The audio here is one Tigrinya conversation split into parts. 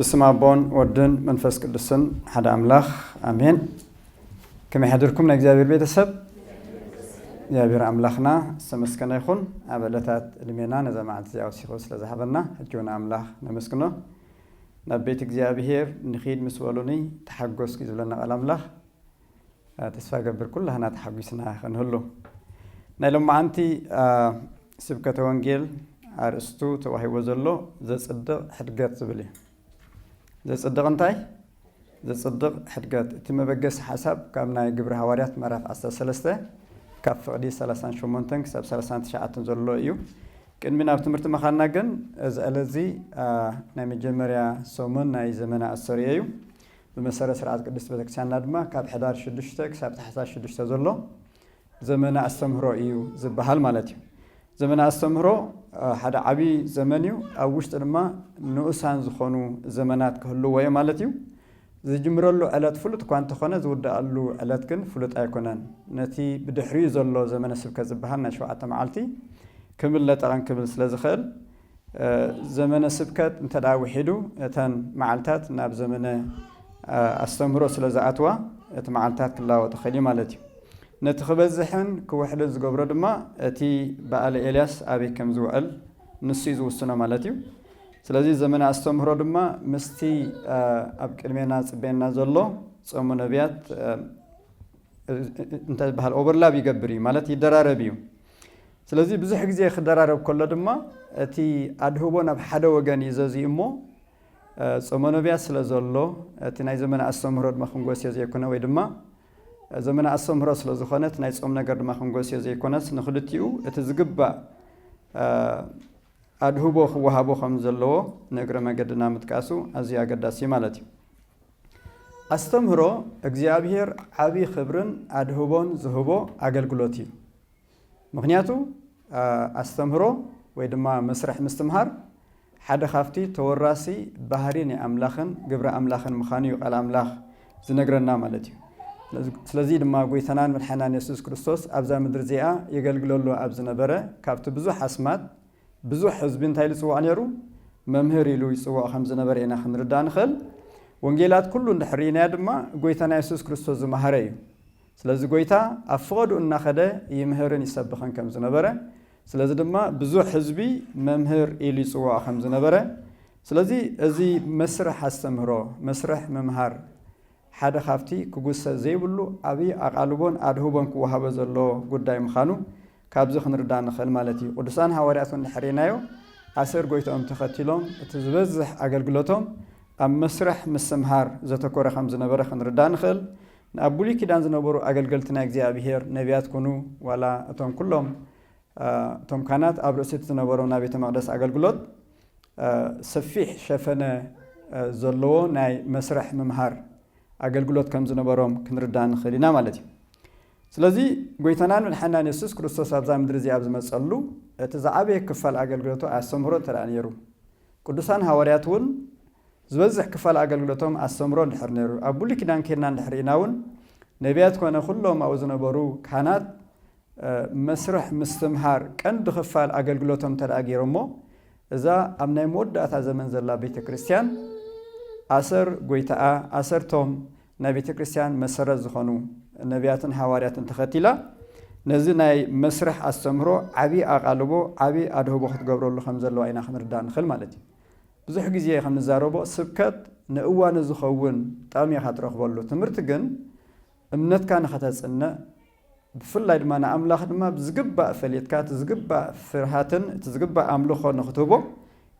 ብስም ኣቦን ወድን መንፈስ ቅዱስን ሓደ ኣምላኽ ኣሜን። ከመይ ሓድርኩም ናይ እግዚኣብሔር ቤተሰብ? እግዚኣብሔር ኣምላኽና ዝተመስገነ ይኹን። ኣብ ዕለታት ዕድሜና ነዛ መዓልቲ እዚኣ ወሲኹ ስለ ዝሃበና ሕጂ እውን ኣምላኽ ነመስግኖ። ናብ ቤት እግዚኣብሔር ንኺድ ምስ በሉኒ ተሓጎስኩ እዩ ዝብለና ቃል ኣምላኽ። ተስፋ ገብር ኩላህና ተሓጒስና ክንህሉ። ናይ ሎማዓንቲ ስብከተ ወንጌል ኣርእስቱ ተዋሂቦ ዘሎ ዘጽድቕ ሕድገት ዝብል እዩ። ዘጽድቕ እንታይ? ዘጽድቕ ሕድገት። እቲ መበገሲ ሓሳብ ካብ ናይ ግብሪ ሃዋርያት ምዕራፍ ዓሰርተ ሰለስተ ካብ ፍቕዲ ሰላሳን ሸሞንተን ክሳብ ሰላሳን ትሽዓተን ዘሎ እዩ። ቅድሚ ናብ ትምህርቲ ምኻድና ግን እዚ ዕለት እዚ ናይ መጀመርያ ሰሙን ናይ ዘመነ ኣስተርእዮ እዩ። ብመሰረት ስርዓት ቅድስት ቤተክርስትያንና ድማ ካብ ሕዳር ሽዱሽተ ክሳብ ታሕሳስ ሽዱሽተ ዘሎ ዘመነ ኣስተምህሮ እዩ ዝበሃል ማለት እዩ። ዘመነ ኣስተምህሮ ሓደ ዓብዪ ዘመን እዩ። ኣብ ውሽጢ ድማ ንኡሳን ዝኾኑ ዘመናት ክህልዎ እዩ ማለት እዩ። ዝጅምረሉ ዕለት ፍሉጥ እኳ እንተኾነ ዝውድኣሉ ዕለት ግን ፍሉጥ ኣይኮነን። ነቲ ብድሕሪኡ ዘሎ ዘመነ ስብከት ዝበሃል ናይ ሸውዓተ መዓልቲ ክብል ነጠቐን ክብል ስለ ዝኽእል ዘመነ ስብከት እንተ ደኣ ውሒዱ እተን መዓልታት ናብ ዘመነ ኣስተምህሮ ስለ ዝኣትዋ እቲ መዓልታት ክላወጥ ይኽእል እዩ ማለት እዩ። ነቲ ክበዝሕን ክውሕድን ዝገብሮ ድማ እቲ በዓለ ኤልያስ ኣበይ ከም ዝውዕል ንሱ እዩ ዝውስኖ ማለት እዩ። ስለዚ ዘመነ ኣስተምህሮ ድማ ምስቲ ኣብ ቅድሜና ዝጽበየና ዘሎ ጾመ ነቢያት እንተ ዝበሃል ኦቨርላብ ይገብር እዩ ማለት ይደራረብ እዩ። ስለዚ ብዙሕ ግዜ ክደራረብ ከሎ ድማ እቲ ኣድህቦ ናብ ሓደ ወገን እዩ ዘዝዩ እሞ ጾመ ነቢያት ስለ ዘሎ እቲ ናይ ዘመነ ኣስተምህሮ ድማ ክንጎስዮ ዘይኮነ ወይ ድማ ዘመነ ኣስተምህሮ ስለ ዝኾነ እቲ ናይ ጾም ነገር ድማ ክንጎስዮ ዘይኮነስ ንክልቲኡ እቲ ዝግባእ ኣድህቦ ክወሃቦ ከም ዘለዎ ንእግረ መገድና ምጥቃሱ ኣዝዩ ኣገዳሲ ማለት እዩ። ኣስተምህሮ እግዚኣብሔር ዓብዪ ክብርን ኣድህቦን ዝህቦ ኣገልግሎት እዩ። ምኽንያቱ ኣስተምህሮ ወይ ድማ መስርሕ ምስትምሃር ሓደ ካብቲ ተወራሲ ባህሪ ናይ ኣምላኽን ግብሪ ኣምላኽን ምዃኑ እዩ ቃል ኣምላኽ ዝነግረና ማለት እዩ። ስለዚ ድማ ጎይታናን መድሓናን የሱስ ክርስቶስ ኣብዛ ምድሪ እዚኣ የገልግለሉ ኣብ ዝነበረ ካብቲ ብዙሕ ኣስማት ብዙሕ ህዝቢ እንታይ ኢሉ ይፅዋዕ ነይሩ? መምህር ኢሉ ይፅዋዕ ከም ዝነበረ ኢና ክንርዳእ ንኽእል። ወንጌላት ኩሉ እንድሕር ርኢናዮ ድማ ጎይታና የሱስ ክርስቶስ ዝመሃረ እዩ። ስለዚ ጎይታ ኣብ ፍቐዱ እናኸደ ይምህርን ይሰብኽን ከም ዝነበረ፣ ስለዚ ድማ ብዙሕ ህዝቢ መምህር ኢሉ ይፅዋዕ ከም ዝነበረ፣ ስለዚ እዚ መስርሕ ኣስተምህሮ፣ መስርሕ ምምሃር ሓደ ካብቲ ክጉሰ ዘይብሉ ዓብዪ ኣቓልቦን ኣድህቦን ክወሃቦ ዘለዎ ጉዳይ ምዃኑ ካብዚ ክንርዳእ ንኽእል ማለት እዩ። ቅዱሳን ሃዋርያት እውን እንድሕር ርኢናዮ ኣሰር ጎይትኦም ተኸቲሎም እቲ ዝበዝሕ ኣገልግሎቶም ኣብ መስርሕ ምስትምሃር ዘተኮረ ከም ዝነበረ ክንርዳእ ንኽእል። ኣብ ብሉይ ኪዳን ዝነበሩ ኣገልገልቲ ናይ እግዚኣብሄር ነቢያት ኩኑ ዋላ እቶም ኩሎም እቶም ካህናት ኣብ ርእሲ እቲ ዝነበሮም ናይ ቤተ መቕደስ ኣገልግሎት ሰፊሕ ሸፈነ ዘለዎ ናይ መስርሕ ምምሃር ኣገልግሎት ከም ዝነበሮም ክንርዳእ ንኽእል ኢና ማለት እዩ። ስለዚ ጎይታናን መድሓናን የሱስ ክርስቶስ ኣብዛ ምድሪ እዚኣ ኣብ ዝመፀሉ እቲ ዝዓበየ ክፋል ኣገልግሎቱ ኣስተምህሮ እንተ ደኣ ነይሩ ቅዱሳን ሃዋርያት እውን ዝበዝሕ ክፋል ኣገልግሎቶም ኣስተምህሮ እንድሕር ነይሩ ኣብ ብሉይ ኪዳን ኬድና እንድሕር ኢና እውን ነቢያት ኮነ ኩሎም ኣብኡ ዝነበሩ ካህናት መስርሕ ምስትምሃር ቀንዲ ክፋል ኣገልግሎቶም እንተ ደኣ ገይሮሞ እዛ ኣብ ናይ መወዳእታ ዘመን ዘላ ቤተ ክርስቲያን ኣሰር ጎይታኣ ኣሰርቶም ናይ ቤተ ክርስቲያን መሰረት ዝኾኑ ነቢያትን ሃዋርያትን ተኸቲላ ነዚ ናይ መስርሕ ኣስተምህሮ ዓብዪ ኣቓልቦ ዓብዪ ኣድህቦ ክትገብረሉ ከም ዘለዋ ኢና ክንርዳእ ንኽእል ማለት እዩ። ብዙሕ ግዜ ከም ንዛረቦ ስብከት ንእዋኑ ዝኸውን ጥቕሚ ኢኻ ትረኽበሉ። ትምህርቲ ግን እምነትካ ንኸተጽንዕ ብፍላይ ድማ ንኣምላኽ ድማ ብዝግባእ ፈሊጥካ እቲ ዝግባእ ፍርሃትን እቲ ዝግባእ ኣምልኾ ንኽትህቦ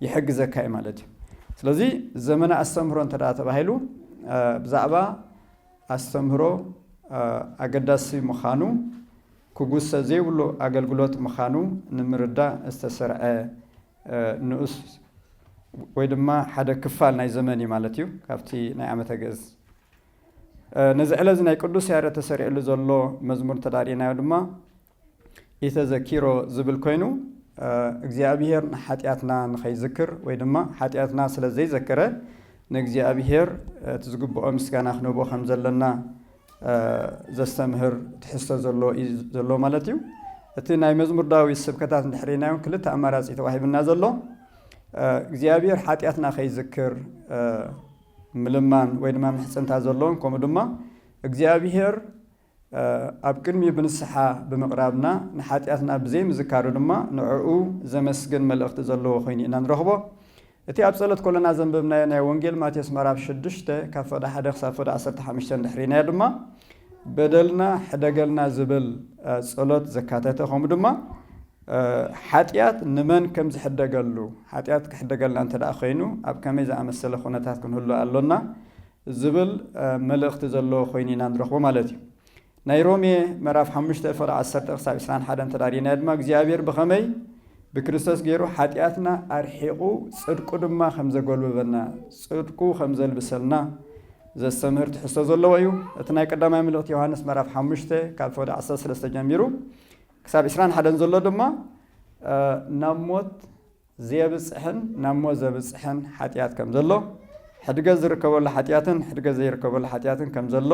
ይሕግዘካ እዩ ማለት እዩ። ስለዚ ዘመነ ኣስተምህሮ እንተ ደኣ ተባሂሉ ብዛዕባ ኣስተምህሮ ኣገዳሲ ምዃኑ ክጉሰ ዘይብሉ ኣገልግሎት ምዃኑ ንምርዳእ ዝተሰርዐ ንኡስ ወይ ድማ ሓደ ክፋል ናይ ዘመን እዩ ማለት እዩ ካብቲ ናይ ዓመተ ግእዝ። ነዚ ዕለዚ ናይ ቅዱስ ያሬድ ተሰሪዕሉ ዘሎ መዝሙር እንተ ደኣ ርኢናዮ ድማ ኢተዘኪሮ ዝብል ኮይኑ እግዚኣብሄር ንሓጢኣትና ንኸይዝክር ወይ ድማ ሓጢኣትና ስለ ዘይዘከረ ንእግዚኣብሄር እቲ ዝግብኦ ምስጋና ክንህቦ ከም ዘለና ዘስተምህር ትሕዝቶ ዘሎ እዩ ዘሎ ማለት እዩ። እቲ ናይ መዝሙር ዳዊት ስብከታት እንድሕር ኢናዮም ክልተ ኣማራፂ ተዋሂብና ዘሎ እግዚኣብሔር ሓጢኣትና ከይዝክር ምልማን ወይ ድማ ምሕፅንታ ዘለዎም፣ ከምኡ ድማ እግዚኣብሔር ኣብ ቅድሚ ብንስሓ ብምቕራብና ንሓጢኣትና ብዘይምዝካሩ ድማ ንዕኡ ዘመስግን መልእኽቲ ዘለዎ ኮይኑ ኢና ንረኽቦ። እቲ ኣብ ጸሎት ኮለና ዘንበብናዮ ናይ ወንጌል ማቴዎስ ምዕራፍ ሽዱሽተ ካብ ፍቕዲ ሓደ ክሳብ ፍቕዲ ዓሰርተ ሓሙሽተ እንድሕር ኢናዮ ድማ በደልና ሕደገልና ዝብል ጸሎት ዘካተተ፣ ከምኡ ድማ ሓጢኣት ንመን ከም ዝሕደገሉ፣ ሓጢኣት ክሕደገልና እንተ ደኣ ኮይኑ ኣብ ከመይ ዝኣመሰለ ኩነታት ክንህሉ ኣሎና ዝብል መልእኽቲ ዘለዎ ኮይኑ ኢና ንረኽቦ ማለት እዩ። ናይ ሮሜ ምዕራፍ ሓሙሽተ ፍቕዲ ዓሰርተ ክሳብ ዕስራን ሓደን ተዳሪና ድማ እግዚኣብሔር ብኸመይ ብክርስቶስ ገይሩ ሓጢኣትና ኣርሒቑ ጽድቁ ድማ ከም ዘጎልብበና፣ ጽድቁ ከም ዘልብሰልና ዘስተምህር ትሕዝቶ ዘለዎ እዩ። እቲ ናይ ቀዳማይ መልእኽቲ ዮሃንስ ምዕራፍ ሓሙሽተ ካብ ፍቕዲ ዓሰርተ ሰለስተ ጀሚሩ ክሳብ ዕስራን ሓደን ዘሎ ድማ ናብ ሞት ዘየብጽሕን ናብ ሞት ዘብጽሕን ሓጢኣት ከም ዘሎ፣ ሕድገት ዝርከበሉ ሓጢኣትን ሕድገት ዘይርከበሉ ሓጢኣትን ከም ዘሎ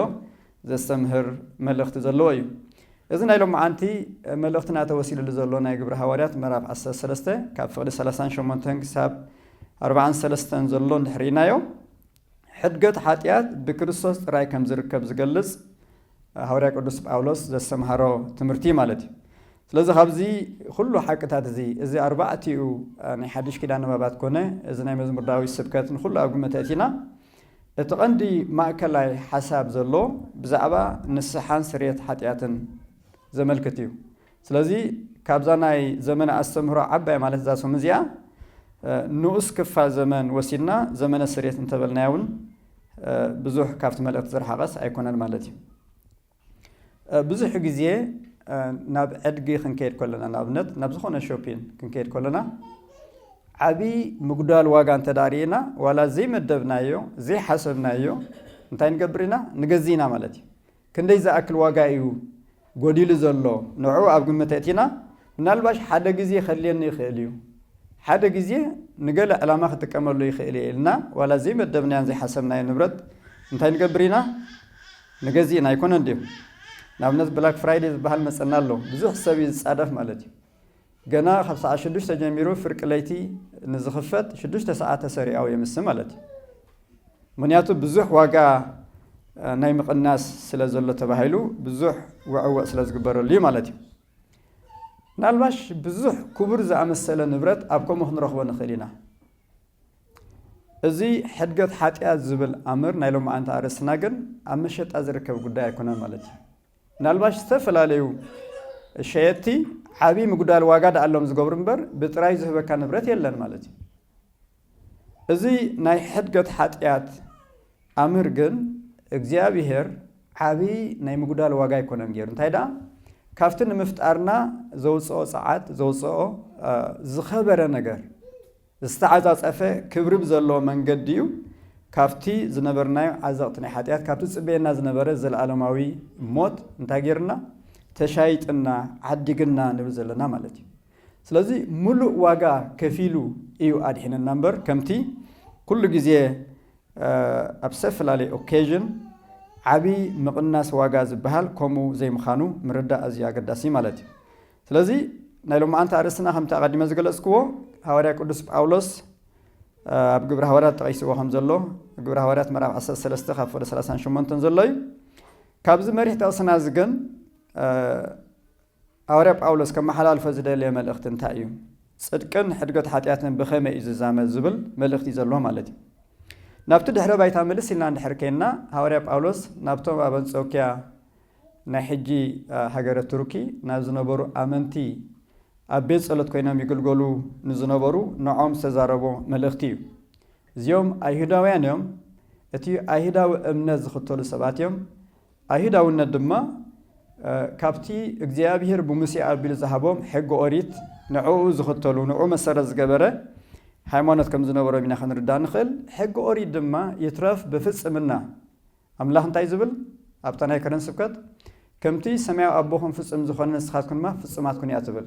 ዘስተምህር መልእኽቲ ዘለዎ እዩ። እዚ ናይ ሎማዓንቲ መልእኽትና ተወሲሉሉ ዘሎ ናይ ግብሪ ሃዋርያት ምዕራፍ ዓሰርተ ሰለስተ ካብ ፍቕዲ ሰላሳን ሸሞንተን ክሳብ ኣርባዓን ሰለስተን ዘሎ እንድሕር ኢናዮ፣ ሕድገት ሓጢኣት ብክርስቶስ ጥራይ ከም ዝርከብ ዝገልጽ ሃዋርያ ቅዱስ ጳውሎስ ዘስተምሃሮ ትምህርቲ ማለት እዩ። ስለዚ ካብዚ ኩሉ ሓቅታት እዚ፣ እዚ ኣርባዕቲኡ ናይ ሓድሽ ኪዳን ንባባት ኮነ፣ እዚ ናይ መዝሙር ዳዊት ስብከት ንኩሉ ኣብ ግምት ኣእቲና፣ እቲ ቀንዲ ማእከላይ ሓሳብ ዘሎ ብዛዕባ ንስሓን ስርየት ሓጢኣትን ዘመልክት እዩ። ስለዚ ካብዛ ናይ ዘመነ ኣስተምህሮ ዓባይ ማለት እዛ ሰሙን እዚኣ ንኡስ ክፋል ዘመን ወሲድና ዘመነ ስርየት እንተበልናያ እውን ብዙሕ ካብቲ መልእኽቲ ዝረሓቐስ ኣይኮነን ማለት እዩ። ብዙሕ ግዜ ናብ ዕድጊ ክንከይድ ከለና፣ ንኣብነት ናብ ዝኾነ ሾፒን ክንከይድ ከለና ዓብዪ ምጉዳል ዋጋ እንተ ደኣ ርኢና፣ ዋላ ዘይመደብናዮ ዘይሓሰብናዮ እንታይ ንገብር ኢና? ንገዝእ ኢና ማለት እዩ። ክንደይ ዝኣክል ዋጋ እዩ ጎዲሉ ዘሎ ንዕኡ ኣብ ግምት ኣእቲና፣ ምናልባሽ ሓደ ግዜ ከድልየኒ ይኽእል እዩ፣ ሓደ ግዜ ንገለ ዕላማ ክጥቀመሉ ይኽእል እየ ኢልና ዋላ ዘይመደብናዮን ዘይሓሰብናዮ ንብረት እንታይ ንገብር ኢና? ንገዝእ ኢና ኣይኮነን ድዩ? ንኣብነት ብላክ ፍራይደይ ዝበሃል መጸና ኣሎ። ብዙሕ ሰብ እዩ ዝጻደፍ ማለት እዩ። ገና ካብ ሰዓት ሽዱሽተ ጀሚሩ ፍርቂ ለይቲ ንዝኽፈት ሽዱሽተ ሰዓት ተሰሪዖም የምስ ማለት እዩ። ምኽንያቱ ብዙሕ ዋጋ ናይ ምቕናስ ስለ ዘሎ ተባሂሉ ብዙሕ ውዕወዕ ስለ ዝግበረሉ እዩ ማለት እዩ። ምናልባሽ ብዙሕ ክቡር ዝኣመሰለ ንብረት ኣብ ከምኡ ክንረኽቦ ንኽእል ኢና። እዚ ሕድገት ሓጢኣት ዝብል ኣምር ናይ ሎማዓንቲ ኣርእስትና ግን ኣብ መሸጣ ዝርከብ ጉዳይ ኣይኮነን ማለት እዩ። ምናልባሽ ዝተፈላለዩ ሸየጥቲ ዓብዪ ምጉዳል ዋጋ ደኣሎም ዝገብሩ እምበር ብጥራይ ዝህበካ ንብረት የለን ማለት እዩ። እዚ ናይ ሕድገት ሓጢኣት ኣምር ግን እግዚኣብሔር ዓብዪ ናይ ምጉዳል ዋጋ ኣይኮነን ገይሩ። እንታይ ደኣ ካብቲ ንምፍጣርና ዘውፅኦ ፀዓት ዘውፅኦ ዝኸበረ ነገር ዝተዓፃፀፈ ክብሪ ብዘለዎ መንገዲ እዩ ካብቲ ዝነበርናዮ ዓዘቕቲ ናይ ሓጢኣት፣ ካብቲ ዝፅበየና ዝነበረ ዘለኣለማዊ ሞት እንታይ ገይርና? ተሻይጥና፣ ዓዲግና ንብል ዘለና ማለት እዩ። ስለዚ ምሉእ ዋጋ ከፊሉ እዩ ኣድሒነና እምበር ከምቲ ኩሉ ግዜ ኣብ ዝተፈላለየ ኦኬዥን ዓብዪ ምቕናስ ዋጋ ዝበሃል ከምኡ ዘይምዃኑ ምርዳእ ኣዝዩ ኣገዳሲ ማለት እዩ። ስለዚ ናይ ሎማዓንቲ ኣርእስትና ከምቲ ኣቐዲመ ዝገለጽክዎ ሃዋርያ ቅዱስ ጳውሎስ ኣብ ግብሪ ሃዋርያት ጠቒስዎ ከም ዘሎ ግብሪ ሃዋርያት ምዕራፍ ዓሰርተ ሰለስተ ካብ ፍቕዲ ሰላሳን ሸሞንተን ዘሎ እዩ። ካብዚ መሪሕ ጥቕስና እዚ ግን ሃዋርያ ጳውሎስ ከመሓላልፎ ዝደለየ መልእኽቲ እንታይ እዩ? ጽድቅን ሕድገት ሓጢኣትን ብኸመይ እዩ ዝዛመድ ዝብል መልእኽቲ እዩ ዘለዎ ማለት እዩ። ናብቲ ድሕረ ባይታ ምልስ ኢልና እንድሕር ከይንና ሃዋርያ ጳውሎስ ናብቶም ኣብ ኣንጾኪያ ናይ ሕጂ ሃገረ ቱርኪ ናብ ዝነበሩ ኣመንቲ ኣብ ቤት ጸሎት ኮይኖም ይግልገሉ ንዝነበሩ ንዖም ዝተዛረቦ መልእኽቲ እዩ። እዚኦም ኣይሁዳውያን እዮም፣ እቲ ኣይሁዳዊ እምነት ዝኽተሉ ሰባት እዮም። ኣይሁዳውነት ድማ ካብቲ እግዚኣብሔር ብሙሴ ኣቢሉ ዝሃቦም ሕጊ ኦሪት ንዕኡ ዝኽተሉ ንዕኡ መሰረት ዝገበረ ሃይማኖት ከም ዝነበሮም ኢና ክንርዳእ ንኽእል። ሕጊ ኦሪት ድማ ይትረፍ ብፍጽምና ኣምላኽ እንታይ ዝብል ኣብታ ናይ ከረን ስብከት ከምቲ ሰማያዊ ኣቦኹም ፍጹም ዝኾነ ንስኻትኩም ድማ ፍጹማት ኩኑ እያ ትብል።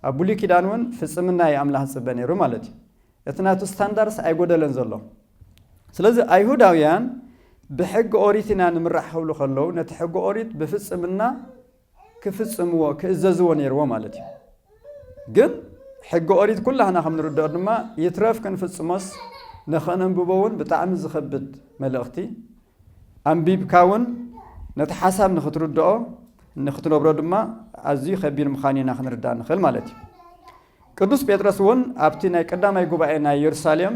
ኣብ ብሉይ ኪዳን እውን ፍጽምና እዩ ኣምላኽ ዝጽበ ነይሩ ማለት እዩ። እቲ ናቱ ስታንዳርስ ኣይጎደለን ዘሎ። ስለዚ ኣይሁዳውያን ብሕጊ ኦሪት ኢና ንምራሕ ክብሉ ከለዉ ነቲ ሕጊ ኦሪት ብፍጽምና ክፍጽምዎ ክእዘዝዎ ነይርዎ ማለት እዩ። ግን ሕጊ ኦሪት ኩላህና ከም ንርድኦ ድማ ይትረፍ ክንፍጽሞስ ንኸነንብቦ እውን ብጣዕሚ ዝኸብድ መልእኽቲ፣ ኣንቢብካ እውን ነቲ ሓሳብ ንኽትርድኦ ንኽትነብሮ ድማ ኣዝዩ ከቢድ ምዃኑ ኢና ክንርዳእ ንኽእል ማለት እዩ። ቅዱስ ጴጥሮስ እውን ኣብቲ ናይ ቀዳማይ ጉባኤ ናይ የሩሳሌም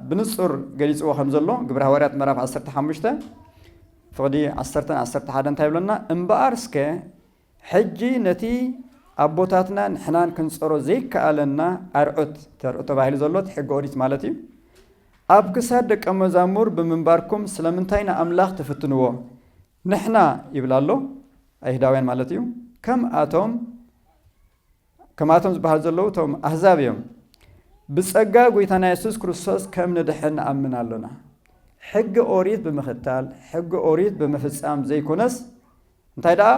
ብንጹር ገሊጽዎ ከም ዘሎ ግብረ ሃዋርያት ምዕራፍ ዓሰርተ ሓሙሽተ ፍቕዲ ዓሰርተ ዓሰርተ ሓደ እንታይ ይብለና? እምበኣር እስከ ሕጂ ነቲ ኣቦታትና ንሕናን ክንጸሮ ዘይከኣለና ኣርዑት፣ ተርዑት ተባሂሉ ዘሎ እቲ ሕጊ ኦሪት ማለት እዩ። ኣብ ክሳድ ደቀ መዛሙር ብምንባርኩም ስለምንታይ ንኣምላኽ ትፍትንዎ? ንሕና ይብል ኣሎ፣ ኣይሁዳውያን ማለት እዩ። ከምኣቶም ከምኣቶም ዝበሃል ዘለዉ እቶም ኣህዛብ እዮም። ብጸጋ ጎይታና የሱስ ክርስቶስ ከም ንድሕን ንኣምን ኣሎና። ሕጊ ኦሪት ብምኽታል፣ ሕጊ ኦሪት ብምፍጻም ዘይኮነስ፣ እንታይ ደኣ?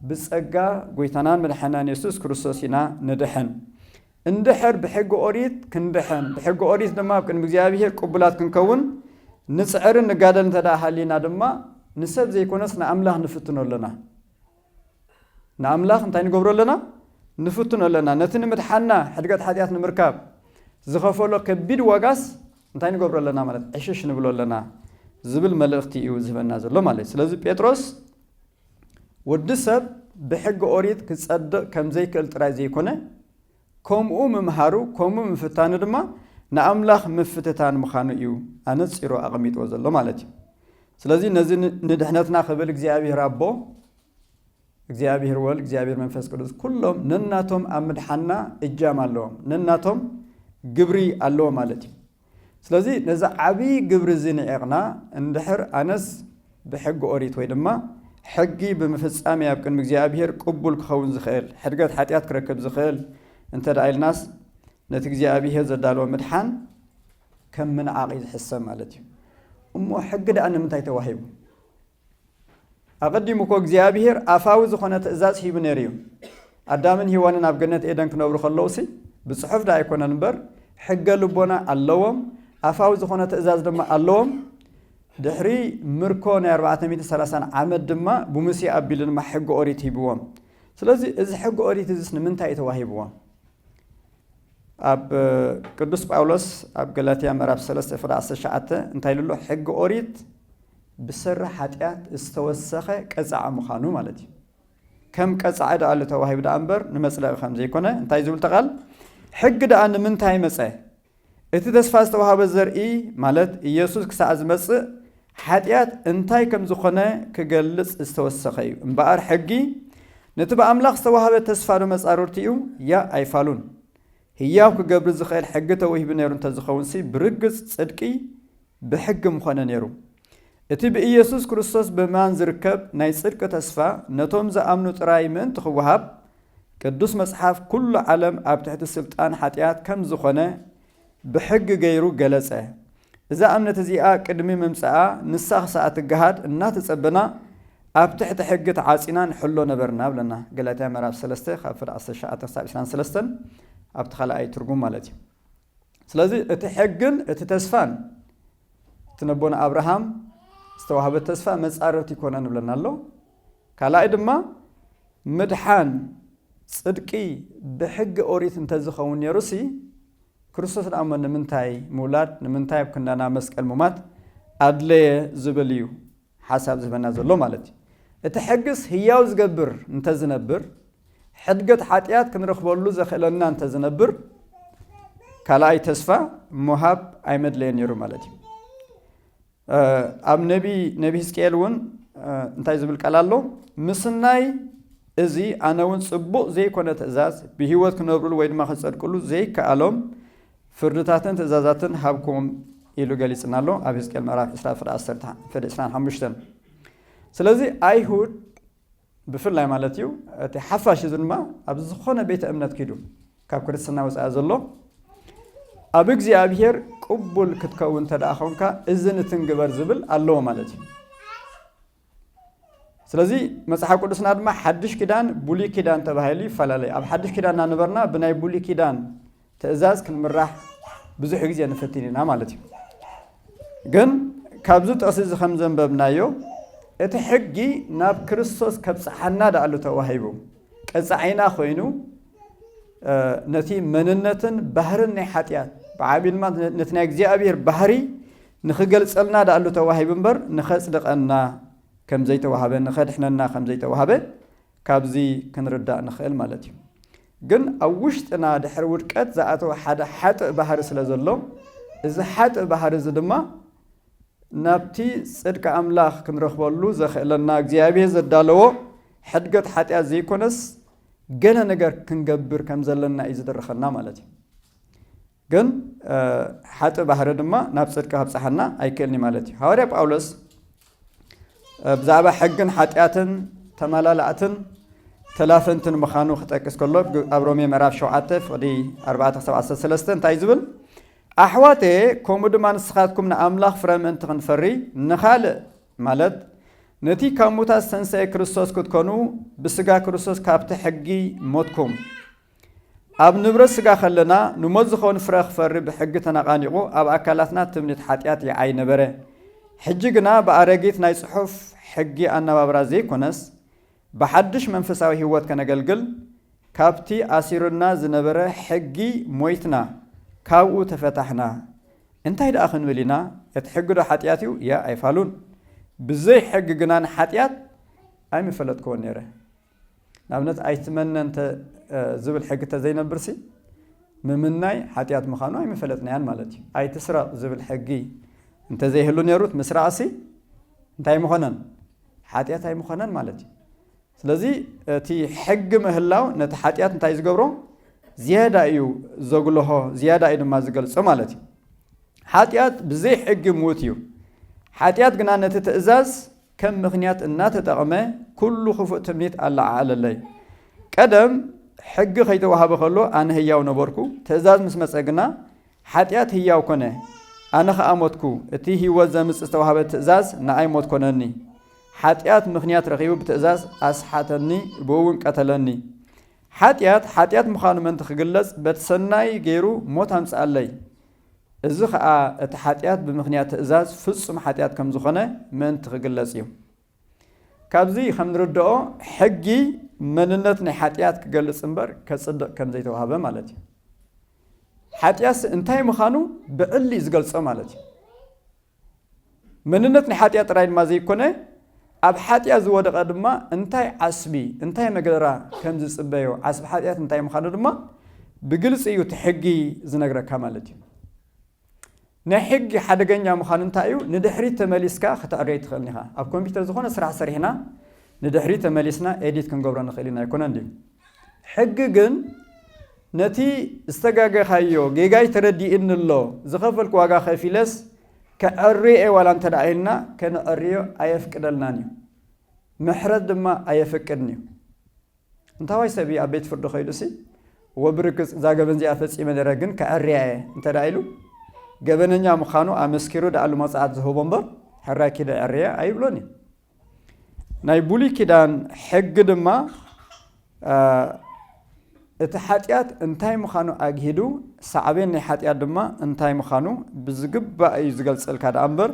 ብጸጋ ጎይታናን መድሓናን የሱስ ክርስቶስ ኢና ንድሕን። እንድሕር ብሕጊ ኦሪት ክንድሕን፣ ብሕጊ ኦሪት ድማ ኣብ ቅድሚ እግዚኣብሔር ቅቡላት ክንከውን ንጽዕርን ንጋደል እንተ ደኣ ሃሊና ድማ፣ ንሰብ ዘይኮነስ ንኣምላኽ ንፍትኖ ኣለና። ንኣምላኽ እንታይ ንገብሮ ኣለና? ንፍትኖ ኣለና። ነቲ ንምድሓና ሕድገት ሓጢኣት ንምርካብ ዝኸፈሎ ከቢድ ዋጋስ እንታይ ንገብሮ ኣለና ማለት? ዕሽሽ ንብሎ ኣለና ዝብል መልእኽቲ እዩ ዝህበና ዘሎ ማለት እዩ። ስለዚ ጴጥሮስ ወዲ ሰብ ብሕጊ ኦሪት ክጸድቕ ከም ዘይክእል ጥራይ ዘይኮነ፣ ከምኡ ምምሃሩ፣ ከምኡ ምፍታኑ ድማ ንኣምላኽ ምፍትታን ምዃኑ እዩ ኣነጺሩ ኣቐሚጥዎ ዘሎ ማለት እዩ። ስለዚ ነዚ ን-፣ ንድሕነትና ክብል እግዚኣብሔር ኣቦ፣ እግዚኣብሔር ወልድ፣ እግዚኣብሔር መንፈስ ቅዱስ ኩሎም ነናቶም ኣብ ምድሓና እጃም ኣለዎም፣ ነናቶም ግብሪ ኣለዎም ማለት እዩ። ስለዚ ነዚ ዓብዪ ግብሪ እዚ ንዒቕና እንድሕር ኣነስ ብሕጊ ኦሪት ወይ ድማ ሕጊ ብምፍጻም ኣብ ቅድሚ እግዚኣብሔር ቅቡል ክኸውን ዝኽእል፣ ሕድገት ሓጢኣት ክረክብ ዝኽእል እንተ ደኣ ኢልናስ፣ ነቲ እግዚኣብሔር ዘዳለወ ምድሓን ከም ምንዓቕ እዩ ዝሕሰብ ማለት እዩ። እሞ ሕጊ ደኣ ንምንታይ ተዋሂቡ? ኣቐዲሙ እኮ እግዚኣብሔር ኣፋዊ ዝኾነ ትእዛዝ ሂቡ ነይሩ እዩ። ኣዳምን ሄዋንን ኣብ ገነት ኤደን ክነብሩ ከለዉሲ ብጽሑፍ ደኣ ኣይኮነን እምበር ሕገ ልቦና ኣለዎም፣ ኣፋዊ ዝኾነ ትእዛዝ ድማ ኣለዎም። ድሕሪ ምርኮ ናይ ኣርባዕተ ሚእቲ ሰላሳን ዓመት ድማ ብሙሴ ኣቢሉ ድማ ሕጊ ኦሪት ሂብዎም። ስለዚ እዚ ሕጊ ኦሪት እዚስ ንምንታይ እዩ ተዋሂብዎም? ኣብ ቅዱስ ጳውሎስ ኣብ ገላትያ ምዕራፍ ሰለስተ ፍቕዲ ዓሰርተ ትሽዓተ እንታይ ኢሉ ኣሎ? ሕጊ ኦሪት ብሰሪ ሓጢኣት ዝተወሰኸ ቀጻዒ ምዃኑ ማለት እዩ። ከም ቀጻዒ ደኣ ኣሎ ተዋሂቡ ደኣ እምበር ንመጽደቒ ከም ዘይኮነ እንታይ ዝብል ተቓል? ሕጊ ደኣ ንምንታይ መጸ? እቲ ተስፋ ዝተዋህበ ዘርኢ ማለት ኢየሱስ ክሳዕ ዝመጽእ ሓጢኣት እንታይ ከም ዝኾነ ክገልጽ ዝተወሰኸ እዩ። እምበኣር ሕጊ ነቲ ብኣምላኽ ዝተዋህበ ተስፋ ዶ መጻርርቱ እዩ? ያእ ኣይፋሉን። ህያው ክገብር ዝኽእል ሕጊ ተወሂቡ ነይሩ እንተዝኸውንሲ ብርግጽ ጽድቂ ብሕጊ ምኾነ ነይሩ። እቲ ብኢየሱስ ክርስቶስ ብምእማን ዝርከብ ናይ ጽድቂ ተስፋ ነቶም ዝኣምኑ ጥራይ ምእንቲ ክወሃብ ቅዱስ መጽሓፍ ኩሉ ዓለም ኣብ ትሕቲ ስልጣን ሓጢኣት ከም ዝኾነ ብሕጊ ገይሩ ገለጸ። እዛ እምነት እዚኣ ቅድሚ ምምጽኣ ንሳ ክሳዕ ትገሃድ እናተጸበና ኣብ ትሕቲ ሕጊ ተዓጺና ንሕሎ ነበርና ብለና። ገላትያ ምዕራፍ ሰለስተ ካብ ፍቕዲ ዓሰርተ ትሽዓተ ክሳብ ዕስራን ሰለስተን ኣብቲ ካልኣይ ትርጉም ማለት እዩ። ስለዚ እቲ ሕግን እቲ ተስፋን እቲ ነቦና ኣብርሃም ዝተዋህበ ተስፋ መጻርርቲ ይኮና ንብለና ኣሎ። ካልኣይ ድማ ምድሓን ጽድቂ ብሕጊ ኦሪት እንተዝኸውን ነይሩሲ ክርስቶስ ደኣ እሞ ንምንታይ ምውላድ፣ ንምንታይ ኣብ ክንዳና መስቀል ሙማት ኣድለየ ዝብል እዩ ሓሳብ ዝህበና ዘሎ ማለት እዩ። እቲ ሕግስ ህያው ዝገብር እንተዝነብር፣ ሕድገት ሓጢኣት ክንረኽበሉ ዘኽእለና እንተዝነብር፣ ካልኣይ ተስፋ ምሃብ ኣይመድለየን ነይሩ ማለት እዩ። እ፣ ኣብ ነቢ፣ ነቢ ህዝቅኤል እውን፣ እ፣ እንታይ ዝብል ቃል ኣሎ? ምስናይ እዚ ኣነ እውን ጽቡቕ ዘይኮነ ትእዛዝ ብህይወት ክነብሩሉ ወይ ድማ ክጸድቅሉ ዘይከኣሎም ፍርድታትን ትእዛዛትን ሃብኩም ኢሉ ገሊጽና ኣሎ። ኣብ ህዝቅኤል ምዕራፍ ዕስራ ፍቕዲ ዓሰርተ፣ ፍቕዲ ዕስራን ሓሙሽተን። ስለዚ ኣይሁድ ብፍላይ ማለት እዩ፣ እቲ ሓፋሽ እዚ ድማ ኣብ ዝኾነ ቤተ እምነት ኪዱ ካብ ክርስትና ወጻኢ ዘሎ ኣብ እግዚኣብሔር ቅቡል ክትከውን እንተ ደኣ ኾንካ እዚ ንትንግበር ዝብል ኣለዎ ማለት እዩ። ስለዚ መጽሓፍ ቅዱስና ድማ ሓድሽ ኪዳን፣ ብሉይ ኪዳን ተባሂሉ ይፈላለ። ኣብ ሓድሽ ኪዳን እናነበርና ብናይ ብሉይ ኪዳን ትእዛዝ ክንምራሕ ብዙሕ ግዜ ንፍትን ኢና ማለት እዩ። ግን ካብዚ ጥቕሲ እዚ ከም ዘንበብናዮ፣ እቲ ሕጊ ናብ ክርስቶስ ከብጽሓና ደኣሉ ተዋሂቡ። ቀጻዒና ኮይኑ፣ ነቲ መንነትን ባህርን ናይ ሓጢኣት ብዓቢ ድማ ነቲ ናይ እግዚኣብሔር ባህሪ ንኽገልጸልና ደኣሉ ተዋሂቡ እምበር ንኸጽድቐና ከም ዘይተዋህበ፣ ንኸድሕነና ከም ዘይተዋህበ ካብዚ ክንርዳእ ንኽእል ማለት እዩ። ግን ኣብ ውሽጥና ድሕሪ ውድቀት ዝኣተወ ሓደ ሓጥእ ባህሪ ስለ ዘሎ፣ እዚ ሓጥእ ባህሪ እዚ ድማ ናብቲ ጽድቂ ኣምላኽ ክንረኽበሉ ዘኽእለና እግዚኣብሔር ዘዳለዎ ሕድገት ሓጢኣት ዘይኮነስ፣ ገለ ነገር ክንገብር ከም ዘለና እዩ ዝድርኸና ማለት እዩ። ግን ሓጥእ ባህሪ ድማ ናብ ጽድቂ ከብጽሓና ኣይክእልን እዩ ማለት እዩ። ሃዋርያ ጳውሎስ ብዛዕባ ሕግን ሓጢኣትን ተመላላእትን ተላፈንትን ምዃኑ ክጠቅስ ከሎ፣ ኣብ ሮሜ ምዕራፍ ሸውዓተ ፍቕዲ ኣርባዕተ ክሳብ ዓሰርተ ሰለስተ እንታይ ዝብል? ኣሕዋተ፣ ከምኡ ድማ ንስኻትኩም ንኣምላኽ ፍረ ምእንቲ ክንፈሪ፣ ንኻልእ ማለት ነቲ ካብ ሙታት ዝተንሰኤ ክርስቶስ ክትኮኑ፣ ብስጋ ክርስቶስ ካብቲ ሕጊ ሞትኩም። ኣብ ንብረት ስጋ ከለና ንሞት ዝኸውን ፍረ ክፈሪ ብሕጊ ተነቓኒቑ ኣብ ኣካላትና ትምኒት ሓጢኣት ይዓይ ነበረ። ሕጂ ግና ብኣረጊት ናይ ጽሑፍ ሕጊ ኣነባብራ ዘይኮነስ ብሓድሽ መንፈሳዊ ህይወት ከነገልግል ካብቲ ኣሲሩና ዝነበረ ሕጊ ሞይትና፣ ካብኡ ተፈታሕና። እንታይ ደኣ ክንብል ኢና? እቲ ሕጊ ዶ ሓጢኣት እዩ? ያ ኣይፋሉን። ብዘይ ሕጊ ግና ንሓጢኣት ኣይምፈለጥክዎን ነይረ። ንኣብነት ኣይትመነ እንተ ዝብል ሕጊ እንተዘይነብርሲ ምምናይ ሓጢኣት ምዃኑ ኣይምፈለጥናያን ማለት እዩ። ኣይትስረቕ ዝብል ሕጊ እንተዘይህሉ ነይሩት ምስራቕሲ እንታይ ምኾነን? ሓጢኣት ኣይምኾነን ማለት እዩ። ስለዚ እቲ ሕጊ ምህላው ነቲ ሓጢኣት እንታይ ዝገብሮ? ዝያዳ እዩ ዘጉልሆ፣ ዝያዳ እዩ ድማ ዝገልጾ ማለት እዩ። ሓጢኣት ብዘይ ሕጊ ምዉት እዩ። ሓጢኣት ግና ነቲ ትእዛዝ ከም ምኽንያት እናተጠቕመ ኩሉ ክፉእ ትምኒት ኣለዓዓለለይ። ቀደም ሕጊ ከይተዋህበ ከሎ ኣነ ህያው ነበርኩ። ትእዛዝ ምስ መጸ ግና ሓጢኣት ህያው ኮነ። ኣነ ኸኣ ሞትኩ። እቲ ህይወት ዘምጽእ ዝተዋህበ ትእዛዝ ንኣይ ሞት ኮነኒ። ሓጢኣት ምኽንያት ረኺቡ ብትእዛዝ ኣስሓተኒ፣ ብኡ እውን ቀተለኒ። ሓጢኣት ሓጢኣት ምዃኑ ምእንቲ ክግለጽ በቲ ሰናይ ገይሩ ሞት ኣምጽኣለይ። እዚ ኸኣ እቲ ሓጢኣት ብምኽንያት ትእዛዝ ፍጹም ሓጢኣት ከም ዝኾነ ምእንቲ ክግለጽ እዩ። ካብዚ ከም ንርድኦ ሕጊ መንነት ናይ ሓጢኣት ክገልጽ እምበር ከጽድቕ ከም ዘይተዋህበ ማለት እዩ። ሓጢኣትሲ እንታይ ምዃኑ ብዕሊ እዩ ዝገልጾ ማለት እዩ። መንነት ናይ ሓጢኣት ጥራይ ድማ ዘይኮነ ኣብ ሓጢኣት ዝወደቐ ድማ እንታይ ዓስቢ እንታይ መገራ ከም ዝጽበዮ ዓስቢ ሓጢኣት እንታይ ምዃኑ ድማ ብግልጺ እዩ እቲ ሕጊ ዝነግረካ ማለት እዩ። ናይ ሕጊ ሓደገኛ ምዃኑ እንታይ እዩ? ንድሕሪት ተመሊስካ ክትዕርዮ ኣይትኽእልን ኢኻ። ኣብ ኮምፒውተር ዝኾነ ስራሕ ሰሪሕና ንድሕሪት ተመሊስና ኤዲት ክንገብሮ ንኽእል ኢና ኣይኮነን ድዩ? ሕጊ ግን ነቲ ዝተጋገኻዮ ጌጋይ ተረዲእኒ ኣሎ ዝኸፈልኩ ዋጋ ከፊለስ ከዕርዮ እየ ዋላ እንተ ደኣ ኢልና ከነዕርዮ ኣየፍቅደልናን እዩ። ምሕረት ድማ ኣየፍቅድን እዩ። እንታዋይ ሰብ እዩ ኣብ ቤት ፍርዲ ከይዱሲ ወብርግጽ እዛ ገበን እዚኣ ፈጺመ ነረ ግን ከዕርያ እየ እንተ ደኣ ኢሉ ገበነኛ ምዃኑ ኣመስኪሩ ደኣሉ መጽዓት ዝህቦ እምበር ሕራይ ኪደ ዕርየ ኣይብሎን እዩ። ናይ ብሉይ ኪዳን ሕጊ ድማ እቲ ሓጢኣት እንታይ ምዃኑ ኣግሂዱ ሳዕቤን ናይ ሓጢኣት ድማ እንታይ ምዃኑ ብዝግባእ እዩ ዝገልጸልካ ደኣ እምበር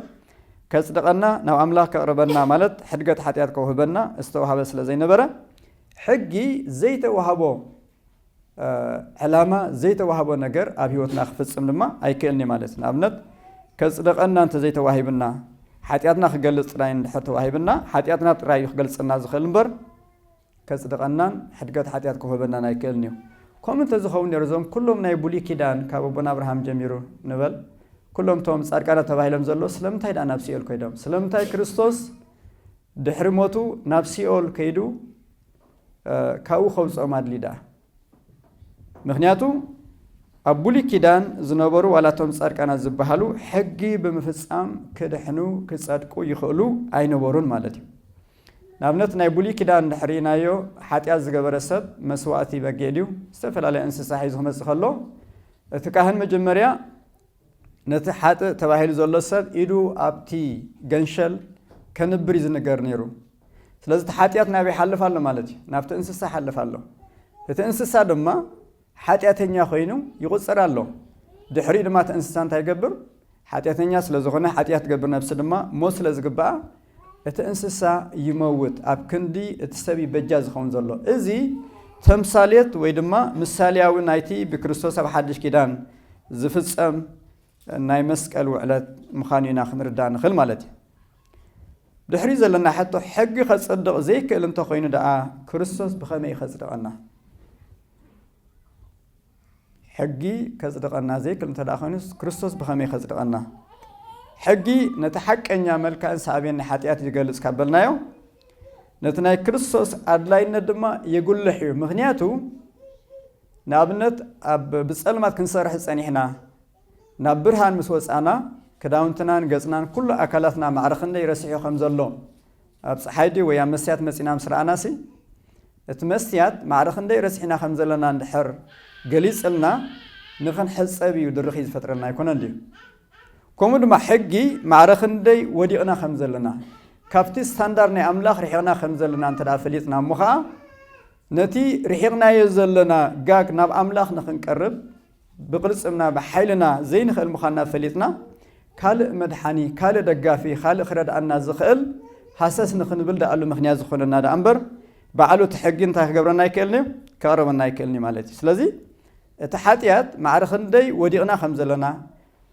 ከጽድቐና ናብ ኣምላኽ ከቕርበና ማለት ሕድገት ሓጢኣት ከውህበና ዝተዋህበ ስለ ዘይነበረ ሕጊ ዘይተዋህቦ ዕላማ ዘይተዋህቦ ነገር ኣብ ህይወትና ክፍጽም ድማ ኣይክእልን እዩ ማለት እዩ። ንኣብነት ከጽድቐና እንተ ዘይተዋሂብና ሓጢኣትና ክገልጽ ጥራይ እንድሕር ተዋሂብና ሓጢኣትና ጥራይ እዩ ክገልጽና ዝኽእል እምበር ከጽድቐናን ሕድገት ሓጢኣት ክውህበናን ኣይክእልን እዩ። ከምኡ እንተዝኸውን ነይሩ እዞም ኩሎም ናይ ብሉይ ኪዳን ካብ ኣቦና ኣብርሃም ጀሚሩ ንበል ኩሎም እቶም ጻድቃናት ተባሂሎም ዘለዉ ስለምንታይ ደኣ ናብ ሲኦል ከይዶም? ስለምንታይ ክርስቶስ ድሕሪ ሞቱ ናብ ሲኦል ከይዱ ካብኡ ከውፅኦም ኣድሊ ደኣ? ምክንያቱ ኣብ ብሉይ ኪዳን ዝነበሩ ዋላ እቶም ጻድቃናት ዝበሃሉ ሕጊ ብምፍጻም ክድሕኑ ክጸድቁ ይኽእሉ ኣይነበሩን ማለት እዩ። ንኣብነት ናይ ብሉይ ኪዳን እንድሕር ርኢናዮ ሓጢኣት ዝገበረ ሰብ መስዋእቲ በጊዕ ድዩ ዝተፈላለየ እንስሳ ሒዙ ክመጽእ ከሎ እቲ ካህን መጀመርያ ነቲ ሓጥእ ተባሂሉ ዘሎ ሰብ ኢዱ ኣብቲ ገንሸል ከንብር እዩ ዝንገር ነይሩ። ስለዚ እቲ ሓጢኣት ናበይ ይሓልፍ ኣሎ ማለት እዩ? ናብቲ እንስሳ ይሓልፍ ኣሎ። እቲ እንስሳ ድማ ሓጢኣተኛ ኮይኑ ይቑጸር ኣሎ። ድሕሪኡ ድማ እቲ እንስሳ እንታይ ይገብር? ሓጢኣተኛ ስለ ዝኾነ ሓጢኣት ትገብር ነብሲ ድማ ሞት ስለ ዝግብኣ እቲ እንስሳ ይመውት፣ ኣብ ክንዲ እቲ ሰብ እዩ በጃ ዝኸውን ዘሎ። እዚ ተምሳሌት ወይ ድማ ምሳሌያዊ ናይቲ ብክርስቶስ ኣብ ሓድሽ ኪዳን ዝፍጸም ናይ መስቀል ውዕለት ምዃኑ ኢና ክንርዳእ ንኽእል ማለት እዩ። ድሕሪ ዘለና ሕቶ፣ ሕጊ ከጽድቕ ዘይክእል እንተኾይኑ ደኣ ክርስቶስ ብኸመይ ከጽድቐና? ሕጊ ከጽድቐና ዘይክእል እንተ ደኣ ኾይኑስ ክርስቶስ ብኸመይ ከጽድቐና? ሕጊ ነቲ ሓቀኛ መልክዕን ሳዕቤን ናይ ሓጢኣት ይገልጽ ካብ በልናዮ፣ ነቲ ናይ ክርስቶስ ኣድላይነት ድማ የጉልሕ እዩ። ምኽንያቱ ንኣብነት ኣብ ብጸልማት ክንሰርሕ ጸኒሕና ናብ ብርሃን ምስ ወጻና ክዳውንትናን ገጽናን ኩሉ ኣካላትና ማዕረ ክንደይ ረሲሑ ከም ዘሎ ኣብ ጸሓይ ድዩ ወይ ኣብ መስትያት መጺና ምስ ረኣናሲ እቲ መስትያት ማዕረ ክንደይ ረሲሕና ከም ዘለና እንድሕር ገሊጽልና ንኽንሕጸብ እዩ ድርኺ ዝፈጥረልና ኣይኮነን ድዩ? ከምኡ ድማ ሕጊ ማዕረ ክንደይ ወዲቕና ከም ዘለና ካብቲ ስታንዳርድ ናይ ኣምላኽ ርሒቕና ከም ዘለና እንተ ደኣ ፈሊጥና እሞ ኸኣ ነቲ ርሒቕናዮ ዘለና ጋግ ናብ ኣምላኽ ንኽንቀርብ ብቕልጽምና ብሓይልና ዘይንኽእል ምዃንና ፈሊጥና ካልእ መድሓኒ ካልእ ደጋፊ ካልእ ክረድኣና ዝኽእል ሃሰስ ንኽንብል ደኣሉ ምኽንያት ዝኾነና ደኣ እምበር ባዕሉ እቲ ሕጊ እንታይ ክገብረና ኣይክእልን እዩ? ከቕርበና ኣይክእልን እዩ ማለት እዩ። ስለዚ እቲ ሓጢኣት ማዕረ ክንደይ ወዲቕና ከም ዘለና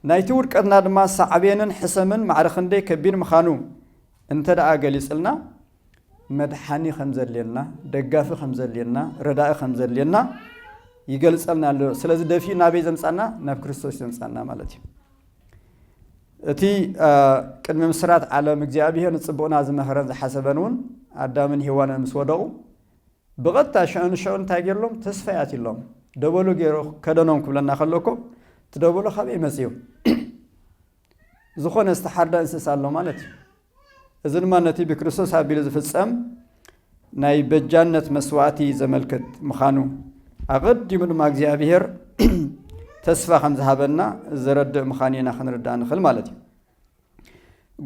ናይቲ ውድቀትና ድማ ሳዕቤንን ሕሰምን ማዕረ ክንደይ ከቢድ ምዃኑ እንተ ደኣ ገሊጽልና መድሓኒ ከም ዘድልየና፣ ደጋፊ ከም ዘድልየና፣ ረዳኢ ከም ዘድልየና ይገልጸልና ኣሎ። ስለዚ ደፊኡ ናበይ ዘምጻና? ናብ ክርስቶስ ዘምጻና ማለት እዩ። እቲ ቅድሚ ምስራት ዓለም እግዚኣብሔር ንጽቡቕና ዝመኸረን ዝሓሰበን እውን ኣዳምን ሄዋንን ምስ ወደቑ ብቐጥታ ሽዑ ንሽዑ እንታይ ገይርሎም? ተስፋ ያትሎም ደበሎ ገይሩ ከደኖም ክብለና ከሎ እኮ እቲ ደበሎ ካበይ መጽኡ? ዝኾነ ዝተሓርደ እንስሳ ኣሎ ማለት እዩ። እዚ ድማ ነቲ ብክርስቶስ ኣቢሉ ዝፍጸም ናይ በጃነት መስዋእቲ ዘመልክት ምዃኑ ኣቐዲሙ ድማ እግዚኣብሔር ተስፋ ከም ዝሃበና ዘረድእ ምዃኑ ኢና ክንርዳእ ንኽእል ማለት እዩ።